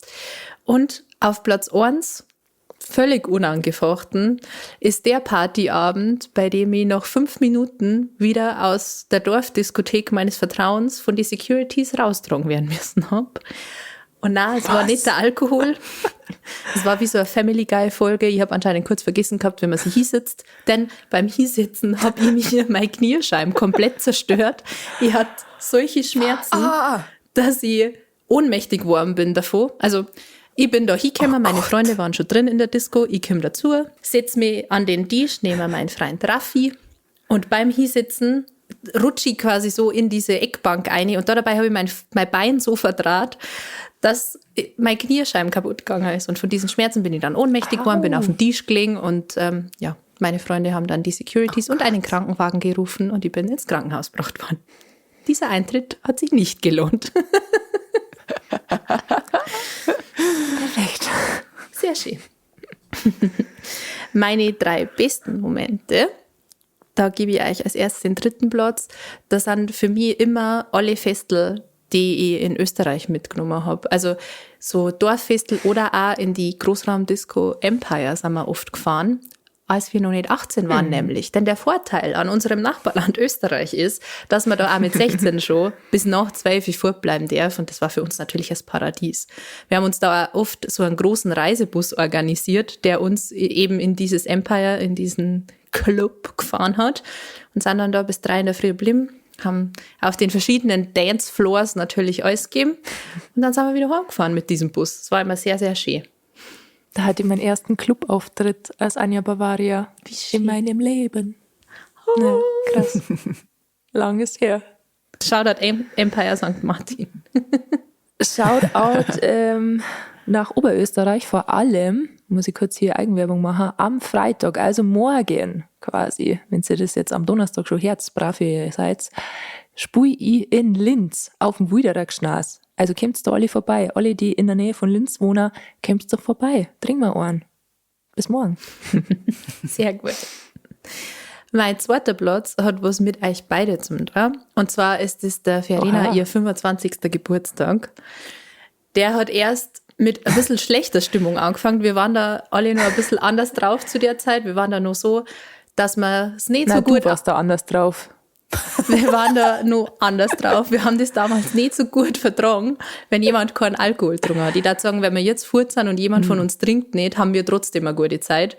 Und auf Platz 1, völlig unangefochten, ist der Partyabend, bei dem ich nach 5 Minuten wieder aus der Dorfdiskothek meines Vertrauens von den Securities raustragen werden müssen hab. Und nein, es war Was? nicht der Alkohol. Es war wie so eine Family Guy Folge. Ich hab anscheinend kurz vergessen gehabt, wenn man sich hinsetzt. Denn beim Hinsetzen hab ich mir meine Kniescheiben komplett zerstört. Ich hatte solche schmerzen, dass ich ohnmächtig geworden bin davon. Also ich bin da hingekommen, meine Freunde waren schon drin in der Disco, ich komm dazu, setz mich an den Tisch, nehme meinen Freund Raffi und beim Hinsitzen rutsche ich quasi so in diese Eckbank ein und da dabei habe ich mein Bein so verdraht, dass mein Kniescheiben kaputt gegangen ist und von diesen Schmerzen bin ich dann ohnmächtig geworden, bin auf den Tisch gelegen und meine Freunde haben dann die Securities und einen Krankenwagen gerufen und ich bin ins Krankenhaus gebracht worden. Dieser Eintritt hat sich nicht gelohnt. Perfekt. Sehr schön. Meine drei besten Momente, da gebe ich euch als erstes den dritten Platz. Das sind für mich immer alle Festel, die ich in Österreich mitgenommen habe. Also so Dorffestel oder auch in die Großraumdisco Empire sind wir oft gefahren, als wir noch nicht 18 waren nämlich. Denn der Vorteil an unserem Nachbarland Österreich ist, dass man da auch mit 16 schon bis nach 12 Uhr fortbleiben darf. Und das war für uns natürlich das Paradies. Wir haben uns da auch oft so einen großen Reisebus organisiert, der uns eben in dieses Empire, in diesen Club gefahren hat und sind dann da bis 3 in der Früh geblieben, haben auf den verschiedenen Dancefloors natürlich alles gegeben und dann sind wir wieder heimgefahren mit diesem Bus. Es war immer sehr, sehr schön. Da hatte ich meinen ersten Clubauftritt als Anja Bavaria in meinem Leben. Oh. Ja, krass. Lang ist her. Shoutout Empire St. Martin. Shoutout nach Oberösterreich, vor allem, muss ich kurz hier Eigenwerbung machen, am Freitag, also morgen quasi, wenn ihr das jetzt am Donnerstag schon hört, brav ihr seid, spui ich in Linz auf dem Wilderer Gschnas. Also kommt's da alle vorbei. Alle, die in der Nähe von Linz wohnen, kommt's doch vorbei. Trink mal einen. Bis morgen. Sehr gut. Mein zweiter Platz hat was mit euch beide zu tun. Und zwar ist es der Verena, ihr 25. Geburtstag. Der hat erst mit ein bisschen schlechter Stimmung angefangen. Wir waren da alle noch ein bisschen anders drauf zu der Zeit. Wir waren da noch so, dass wir es nicht so gut... Du warst da anders drauf. Wir waren da noch anders drauf. Wir haben das damals nicht so gut vertragen, wenn jemand keinen Alkohol getrunken hat. Ich würde sagen, wenn wir jetzt fort sind und jemand von uns trinkt nicht, haben wir trotzdem eine gute Zeit.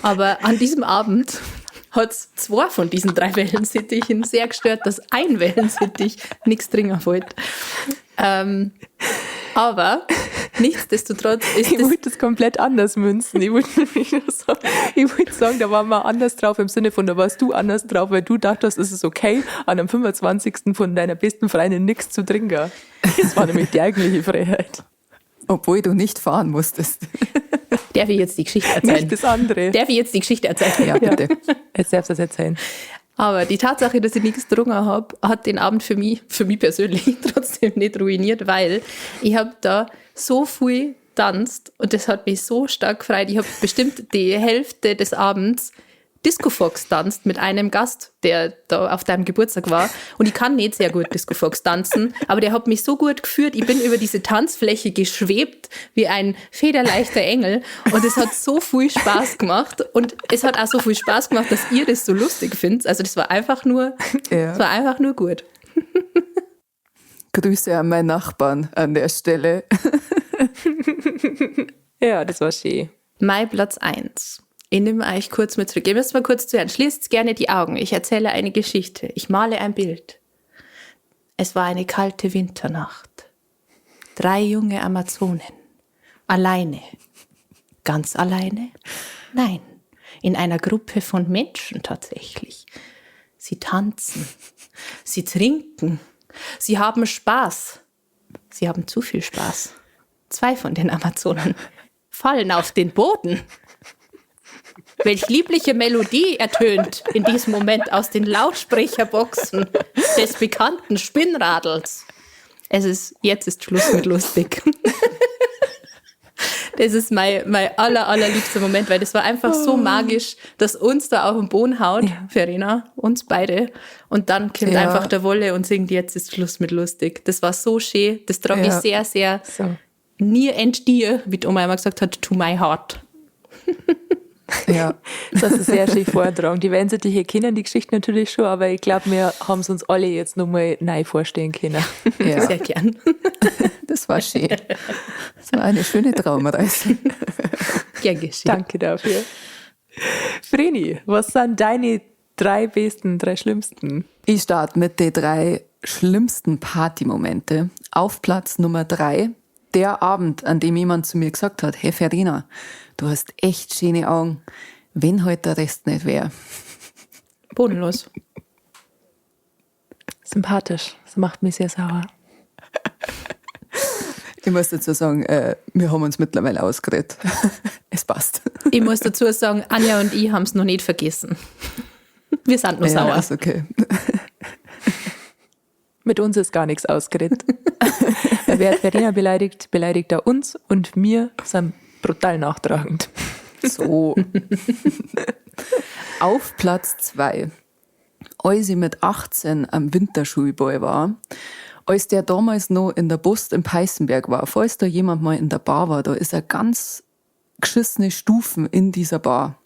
Aber an diesem Abend hat's 2 von diesen 3 Wellensittichen sehr gestört, dass ein Wellensittich nichts trinken wollte. Aber nichtsdestotrotz ist Ich wollte das komplett anders münzen. Ich wollte nämlich nur sagen, ich wollte sagen, da waren wir anders drauf im Sinne von, da warst du anders drauf, weil du dachtest, es ist okay, an am 25. von deiner besten Freundin nichts zu trinken. Das war nämlich die eigentliche Freiheit. Obwohl du nicht fahren musstest. Darf ich jetzt die Geschichte erzählen? Nicht das andere. Darf ich jetzt die Geschichte erzählen? Ja, bitte. Ja. Jetzt darfst du das erzählen. Aber die Tatsache, dass ich nichts getrunken hab, hat den Abend für mich persönlich trotzdem nicht ruiniert, weil ich hab da so viel getanzt und das hat mich so stark gefreut. Ich hab bestimmt die Hälfte des Abends Disco Fox tanzt mit einem Gast, der da auf deinem Geburtstag war. Und ich kann nicht sehr gut Disco Fox tanzen, aber der hat mich so gut geführt. Ich bin über diese Tanzfläche geschwebt wie ein federleichter Engel. Und es hat so viel Spaß gemacht. Und es hat auch so viel Spaß gemacht, dass ihr das so lustig findet. Also das war einfach nur, das war einfach nur gut. Grüße an meinen Nachbarn an der Stelle. Ja, das war schön. Mein Platz 1. Ich nehme euch kurz mit zurück. Ihr müsst mal kurz zuhören. Schließt gerne die Augen. Ich erzähle eine Geschichte. Ich male ein Bild. Es war eine kalte Winternacht. 3 junge Amazonen. Alleine. Ganz alleine? Nein. In einer Gruppe von Menschen tatsächlich. Sie tanzen. Sie trinken. Sie haben Spaß. Sie haben zu viel Spaß. 2 von den Amazonen fallen auf den Boden. Welch liebliche Melodie ertönt in diesem Moment aus den Lautsprecherboxen des bekannten Spinnradls. Jetzt ist Schluss mit lustig. Das ist mein allerliebster Moment, weil das war einfach so magisch, dass uns da auf den Boden haut, ja. Verena, uns beide. Und dann kommt einfach der Wolle und singt, jetzt ist Schluss mit lustig. Das war so schön. Das trage ich sehr, sehr near and dear, wie die Oma immer gesagt hat, to my heart. Ja, das ist sehr schön vortragen. Die werden sich hier kennen, die Geschichte natürlich schon, aber ich glaube, wir haben es uns alle jetzt nochmal neu vorstellen können. Ja. Sehr gern. Das war schön. Das war eine schöne Traumreise. Gern geschehen. Danke dafür. Vreni, was sind deine 3 besten, 3 schlimmsten? Ich starte mit den 3 schlimmsten Partymomente. Auf Platz Nummer 3, der Abend, an dem jemand zu mir gesagt hat, hey Verena, du hast echt schöne Augen, wenn heute der Rest nicht wäre. Bodenlos. Sympathisch. Das macht mich sehr sauer. Ich muss dazu sagen, wir haben uns mittlerweile ausgeredet. Es passt. Ich muss dazu sagen, Anja und ich haben es noch nicht vergessen. Wir sind nur sauer. Ist okay. Mit uns ist gar nichts ausgeredet. Wer Verena beleidigt, beleidigt er uns und wir sind brutal nachtragend. So. Auf Platz 2, als ich mit 18 am Winterschulball war, als der damals noch in der Post in Peißenberg war, falls da jemand mal in der Bar war, da ist er ganz geschissene Stufen in dieser Bar,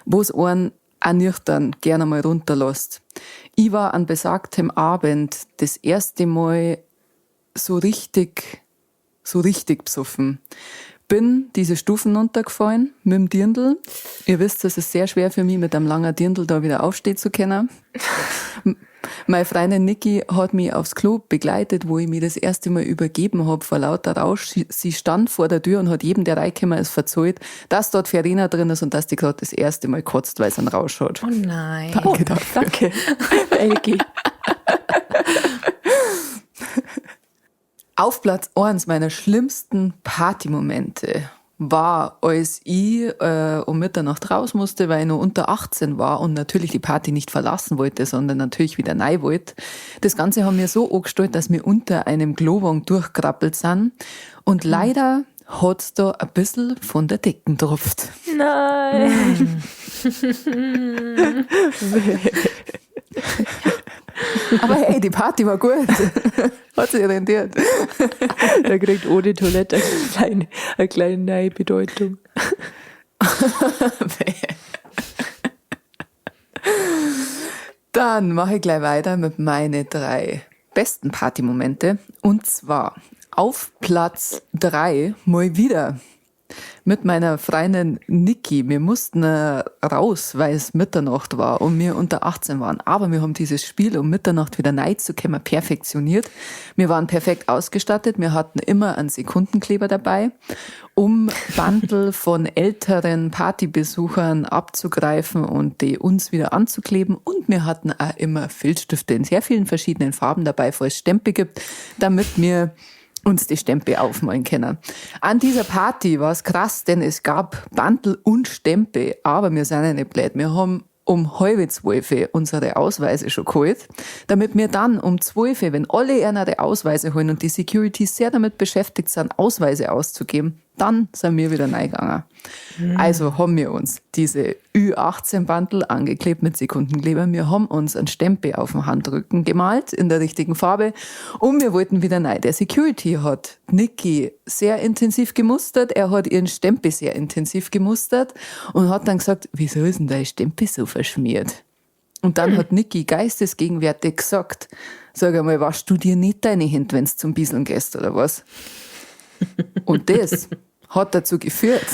wo es einen auch nüchtern gerne mal runterlässt. Ich war an besagtem Abend das erste Mal so richtig, so richtig besoffen. Bin diese Stufen runtergefallen mit dem Dirndl. Ihr wisst, es ist sehr schwer für mich, mit einem langen Dirndl da wieder aufstehen zu können. Meine Freundin Niki hat mich aufs Klo begleitet, wo ich mich das erste Mal übergeben hab vor lauter Rausch. Sie stand vor der Tür und hat jedem, der reingekommen ist, verzeiht, dass dort Verena drin ist und dass die gerade das erste Mal kotzt, weil sie einen Rausch hat. Oh nein. Danke dafür. Danke, Elgi. Auf Platz 1 meiner schlimmsten Partymomente war, als ich um Mitternacht raus musste, weil ich noch unter 18 war und natürlich die Party nicht verlassen wollte, sondern natürlich wieder rein wollte. Das Ganze haben wir so angestellt, dass wir unter einem Klowagen durchkrabbelt sind. Und leider hat's da ein bisschen von der Decken tropft. Nein. Aber hey, die Party war gut. Hat sich rentiert. Da kriegt ohne Toilette eine kleine neue Bedeutung. Dann mache ich gleich weiter mit meinen 3 besten Partymomente. Und zwar auf Platz 3 mal wieder mit meiner Freundin Niki. Wir mussten raus, weil es Mitternacht war und wir unter 18 waren. Aber wir haben dieses Spiel, um Mitternacht wieder reinzukommen, perfektioniert. Wir waren perfekt ausgestattet. Wir hatten immer einen Sekundenkleber dabei, um Bandel von älteren Partybesuchern abzugreifen und die uns wieder anzukleben. Und wir hatten auch immer Filzstifte in sehr vielen verschiedenen Farben dabei, falls es Stempel gibt, damit wir uns die Stempel aufmalen können. An dieser Party war's krass, denn es gab Bandel und Stempel, aber wir sind ja nicht blöd. Wir haben um 11:30 unsere Ausweise schon geholt, damit wir dann um 12, wenn alle ihre Ausweise holen und die Security sehr damit beschäftigt sind, Ausweise auszugeben, dann sind wir wieder reingegangen. Also haben wir uns diese Ü18-Bandel angeklebt mit Sekundenkleber. Wir haben uns einen Stempel auf dem Handrücken gemalt in der richtigen Farbe und wir wollten wieder rein. Der Security hat Niki sehr intensiv gemustert, er hat ihren Stempel sehr intensiv gemustert und hat dann gesagt, wieso ist denn dein Stempel so verschmiert? Und dann hat Niki geistesgegenwärtig gesagt, sag einmal, waschst du dir nicht deine Hände, wenn's zum Bieseln gehst oder was? Und das hat dazu geführt,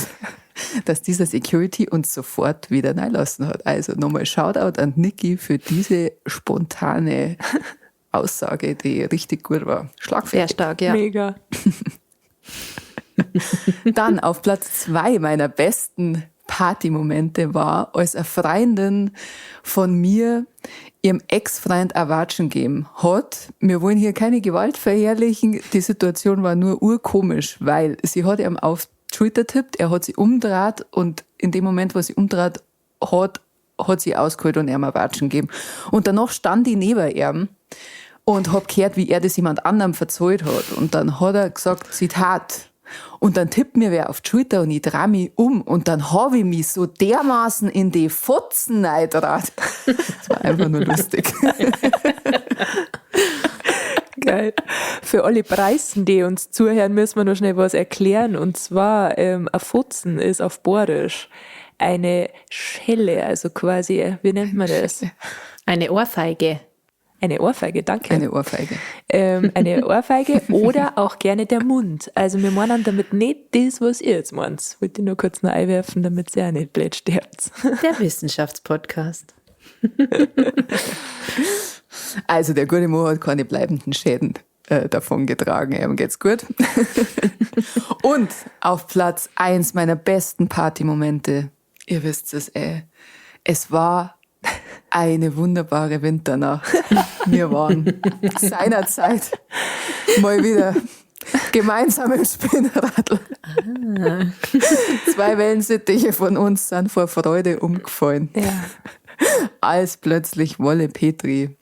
dass dieser Security uns sofort wieder reinlassen hat. Also nochmal Shoutout an Niki für diese spontane Aussage, die richtig gut war. Schlagfertig. Sehr stark, ja. Mega. Dann auf Platz 2 meiner besten Partymomente war, als eine Freundin von mir ihrem Ex-Freund ein Watschen gegeben hat. Wir wollen hier keine Gewalt verherrlichen. Die Situation war nur urkomisch, weil sie hat ihm auf die Schulter tippt, er hat sie umgedreht und in dem Moment, wo sie umgedreht hat, hat sie ausgeholt und ihm ein Watschen gegeben. Und danach stand ich neben ihm und hab gehört, wie er das jemand anderem verzahlt hat. Und dann hat er gesagt, Zitat, und dann tippt mir wer auf die Schulter und ich dreh mich um und dann hab ich mich so dermaßen in die Fotzen reingedreht. Das war einfach nur lustig. Geil. Für alle Preisen, die uns zuhören, müssen wir noch schnell was erklären. Und zwar, ein Fotzen ist auf Bayerisch eine Schelle, also quasi, wie nennt man das? Eine Ohrfeige. Eine Ohrfeige, danke. Eine Ohrfeige. Eine Ohrfeige oder auch gerne der Mund. Also wir meinen damit nicht das, was ihr jetzt meint. Wollte ich nur kurz noch einwerfen, damit ihr auch nicht blöd sterbt. Der Wissenschaftspodcast. Also der gute Mo hat keine bleibenden Schäden davon getragen. Ihm geht's gut. Und auf Platz 1 meiner besten Partymomente, ihr wisst es, es war eine wunderbare Winternacht. Wir waren seinerzeit mal wieder gemeinsam im Spinnradl. 2 Wellensittiche von uns sind vor Freude umgefallen. Als plötzlich Wolle Petri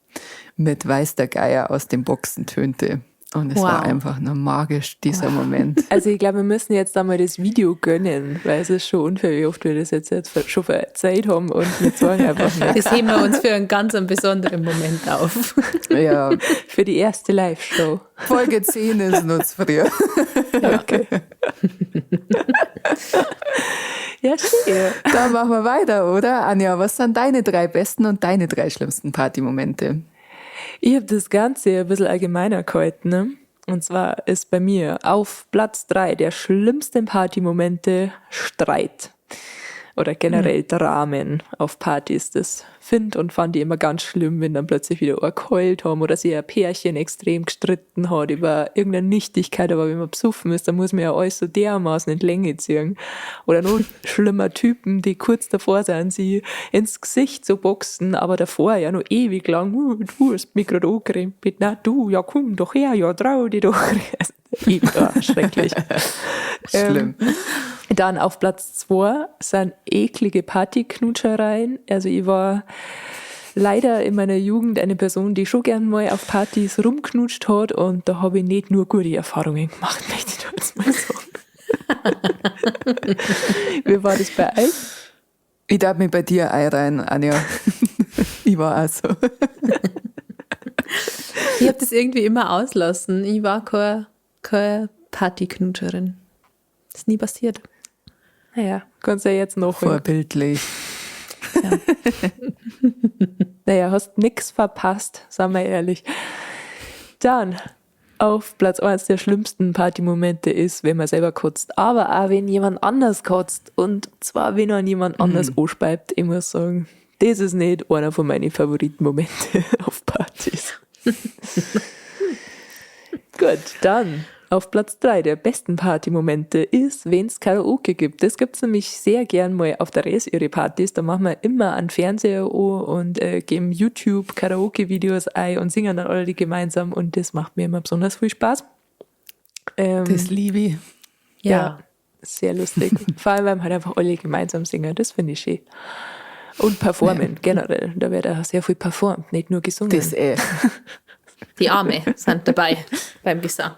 mit Weiß der Geier aus den Boxen tönte. Und es war Wow. einfach nur magisch, dieser Moment. Also ich glaube, wir müssen jetzt einmal das Video gönnen, weil es ist schon unfair, wie oft wir das jetzt schon verzeiht haben und wir zeigen einfach nicht. Das heben wir uns für einen ganz einen besonderen Moment auf. Ja, Für die erste Live-Show. Folge 10 ist noch zu früh. Okay. Ja, schön. Dann machen wir weiter, oder? Anja, was sind deine 3 besten und deine 3 schlimmsten Partymomente? Ich hab das Ganze ein bisschen allgemeiner gehalten, ne? Und zwar ist bei mir auf Platz 3 der schlimmsten Partymomente Streit. Oder generell Dramen auf Partys. Das find und fand ich immer ganz schlimm, wenn dann plötzlich wieder ein geheult haben oder sich ein Pärchen extrem gestritten hat über irgendeine Nichtigkeit. Aber wenn man besoffen ist, dann muss man ja alles so dermaßen in die Länge ziehen. Oder noch schlimmer Typen, die kurz davor sind, sie ins Gesicht zu boxen, aber davor ja noch ewig lang, du hast mich gerade angerempelt, na du, ja komm doch her, ja trau dich doch. Ja, schrecklich. Schlimm. Dann auf Platz 2 sind eklige Partyknutschereien. Also ich war leider in meiner Jugend eine Person, die schon gern mal auf Partys rumknutscht hat und da habe ich nicht nur gute Erfahrungen gemacht, möchte ich da jetzt mal sagen. Wie war das bei euch? Ich darf mich bei dir einreihen, Anja. Ich war auch so. Ich hab das irgendwie immer auslassen. Ich war keine Partyknutscherin. Das ist nie passiert. Naja, kannst ja jetzt nachholen. Vorbildlich. Ja. Naja, hast nix verpasst, sagen wir ehrlich. Dann auf Platz 1 der schlimmsten Partymomente ist, wenn man selber kotzt. Aber auch wenn jemand anders kotzt. Und zwar, wenn auch jemand anders anspeibt. Ich muss sagen, das ist nicht einer von meinen Favoritenmomente auf Partys. Gut, dann auf Platz 3 der besten Partymomente ist, wenn's Karaoke gibt. Das gibt's nämlich sehr gern mal auf der Res ihre Partys. Da machen wir immer einen Fernseher an und geben YouTube Karaoke-Videos ein und singen dann alle gemeinsam. Und das macht mir immer besonders viel Spaß. Das liebe ich. Ja. Ja, sehr lustig. Vor allem, weil wir halt einfach alle gemeinsam singen. Das finde ich schön. Und performen generell. Da wird auch sehr viel performt, nicht nur gesungen. Das eh. Die Arme sind dabei beim Gesang.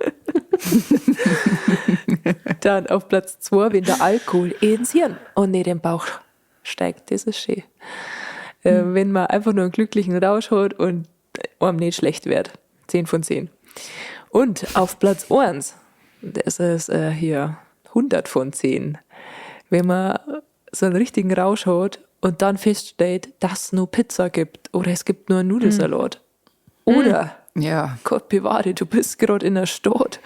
Dann auf Platz 2, wenn der Alkohol ins Hirn und nicht in den Bauch steigt. Das ist schön. Wenn man einfach nur einen glücklichen Rausch hat und einem nicht schlecht wird. 10 von 10. Und auf Platz 1, das ist hier 100 von 10. Wenn man so einen richtigen Rausch hat und dann feststellt, dass es nur Pizza gibt oder es gibt nur einen Nudelsalat. Oder Gott bewahre, du bist grad in der Stadt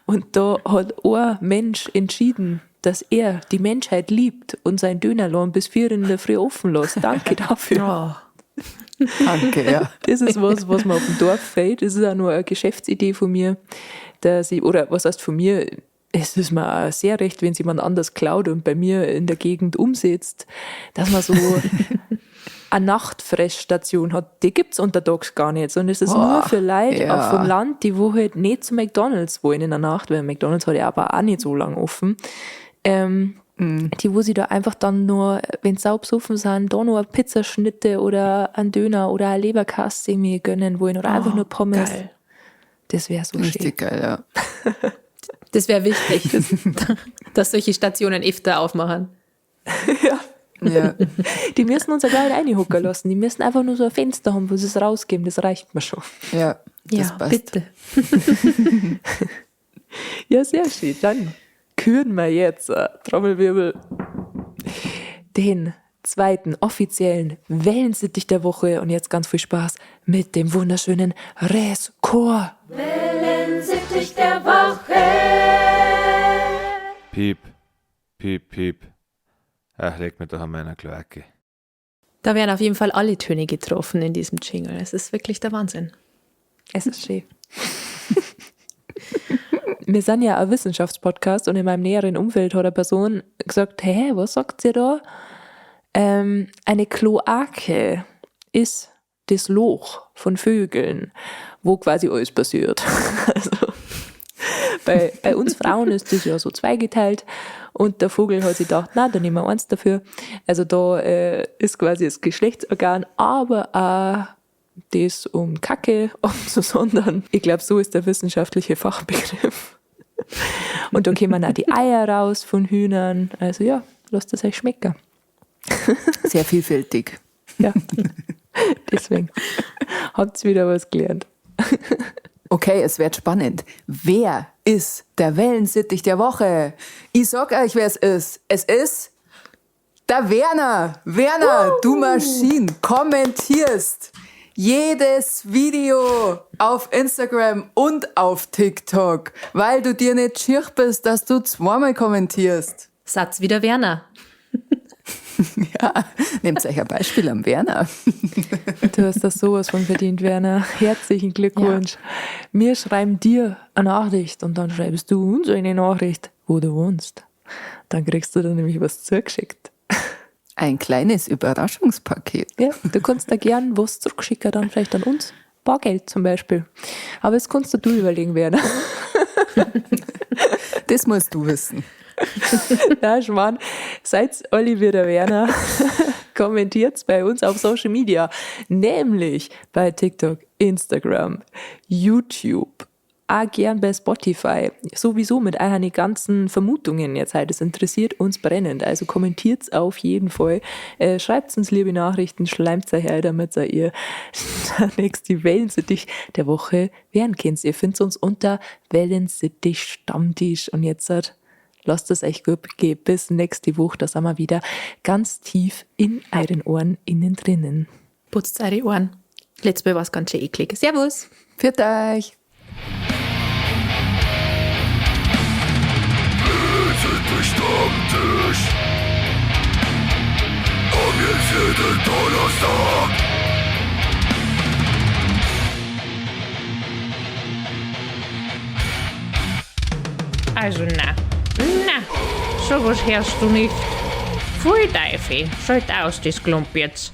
und da hat ein Mensch entschieden, dass er die Menschheit liebt und sein Dönerladen bis 4 in der Früh offen lässt. Danke dafür. Oh. Danke, ja. Das ist was, was mir auf dem Dorf fehlt. Das ist auch nur eine Geschäftsidee von mir, dass ich, oder was heißt von mir, es ist mir auch sehr recht, wenn es jemand anders klaut und bei mir in der Gegend umsetzt, dass man so eine Nachtfressstation hat, die gibt's untertags gar nicht, sondern es ist nur für Leute auch vom Land, die wo halt nicht zu McDonald's wollen in der Nacht, weil McDonald's hat ja aber auch nicht so lang offen. Die, wo sie da einfach dann nur, wenn sie saubesoffen sind, da nur eine Pizzaschnitte oder einen Döner oder eine Leberkasse irgendwie gönnen wollen oder einfach nur Pommes. Geil. Das wär so schön. Richtig geil, ja. Das wär wichtig, dass solche Stationen öfter aufmachen. Ja. Ja. Die müssen uns ja gar nicht reinhocken lassen. Die müssen einfach nur so ein Fenster haben, wo sie es rausgeben. Das reicht mir schon. Ja, das Ja, passt. Bitte. Ja, sehr schön. Dann küren wir jetzt, Trommelwirbel, den zweiten offiziellen Wellensittich der Woche. Und jetzt ganz viel Spaß mit dem wunderschönen Res-Chor. Wellensittich der Woche. Piep, piep, piep. Ach, leg mir doch an meiner Kloake. Da werden auf jeden Fall alle Töne getroffen in diesem Jingle. Es ist wirklich der Wahnsinn. Es ist schön. Wir sind ja ein Wissenschaftspodcast und in meinem näheren Umfeld hat eine Person gesagt, hä, was sagt ihr da? Eine Kloake ist das Loch von Vögeln, wo quasi alles passiert. Also, bei uns Frauen ist das ja so zweigeteilt und der Vogel hat sich gedacht, na, da nehmen wir eins dafür. Also da ist quasi das Geschlechtsorgan, aber auch Das um Kacke abzusondern. Ich glaube, so ist der wissenschaftliche Fachbegriff. Und da kommen auch die Eier raus von Hühnern. Also ja, lasst es euch schmecken. Sehr vielfältig. Ja, deswegen habt ihr wieder was gelernt. Okay, es wird spannend. Wer ist der Wellensittich der Woche? Ich sag euch, wer es ist. Es ist der Werner. Werner, du Maschine, kommentierst jedes Video auf Instagram und auf TikTok, weil du dir nicht schier bist, dass du zweimal kommentierst. Satz wieder Werner. Ja, nehmt euch ein Beispiel am Werner. Du hast das sowas von verdient, Werner. Herzlichen Glückwunsch. Ja. Wir schreiben dir eine Nachricht und dann schreibst du uns eine Nachricht, wo du wohnst. Dann kriegst du dann nämlich was zugeschickt. Ein kleines Überraschungspaket. Ja, du kannst da gern was zurückschicken, dann vielleicht an uns. Bargeld zum Beispiel. Aber das kannst du überlegen, Werner. Das musst du wissen. Na, Schmarrn. Seid alle wieder Werner. Kommentiert's bei uns auf Social Media. Nämlich bei TikTok, Instagram, YouTube, auch gern bei Spotify. Sowieso mit euren ganzen Vermutungen jetzt halt. Das interessiert uns brennend. Also kommentiert's auf jeden Fall. Schreibt uns liebe Nachrichten, schleimt euch ein, damit ihr nächste Wellensittich der Woche werden könnt. Ihr findet uns unter Wellensittich Stammtisch. Und jetzt halt, lasst es euch gut gehen. Bis nächste Woche. Da sind wir wieder ganz tief in euren Ohren innen drinnen. Putzt eure Ohren. Letztes Mal war's ganz schön eklig. Servus. Pfiat euch. Stammtisch. Komm jetzt jeden Donnerstag. Also na, na, sowas hörst du nicht. Pfui Teufel, schalt aus, das Klump jetzt.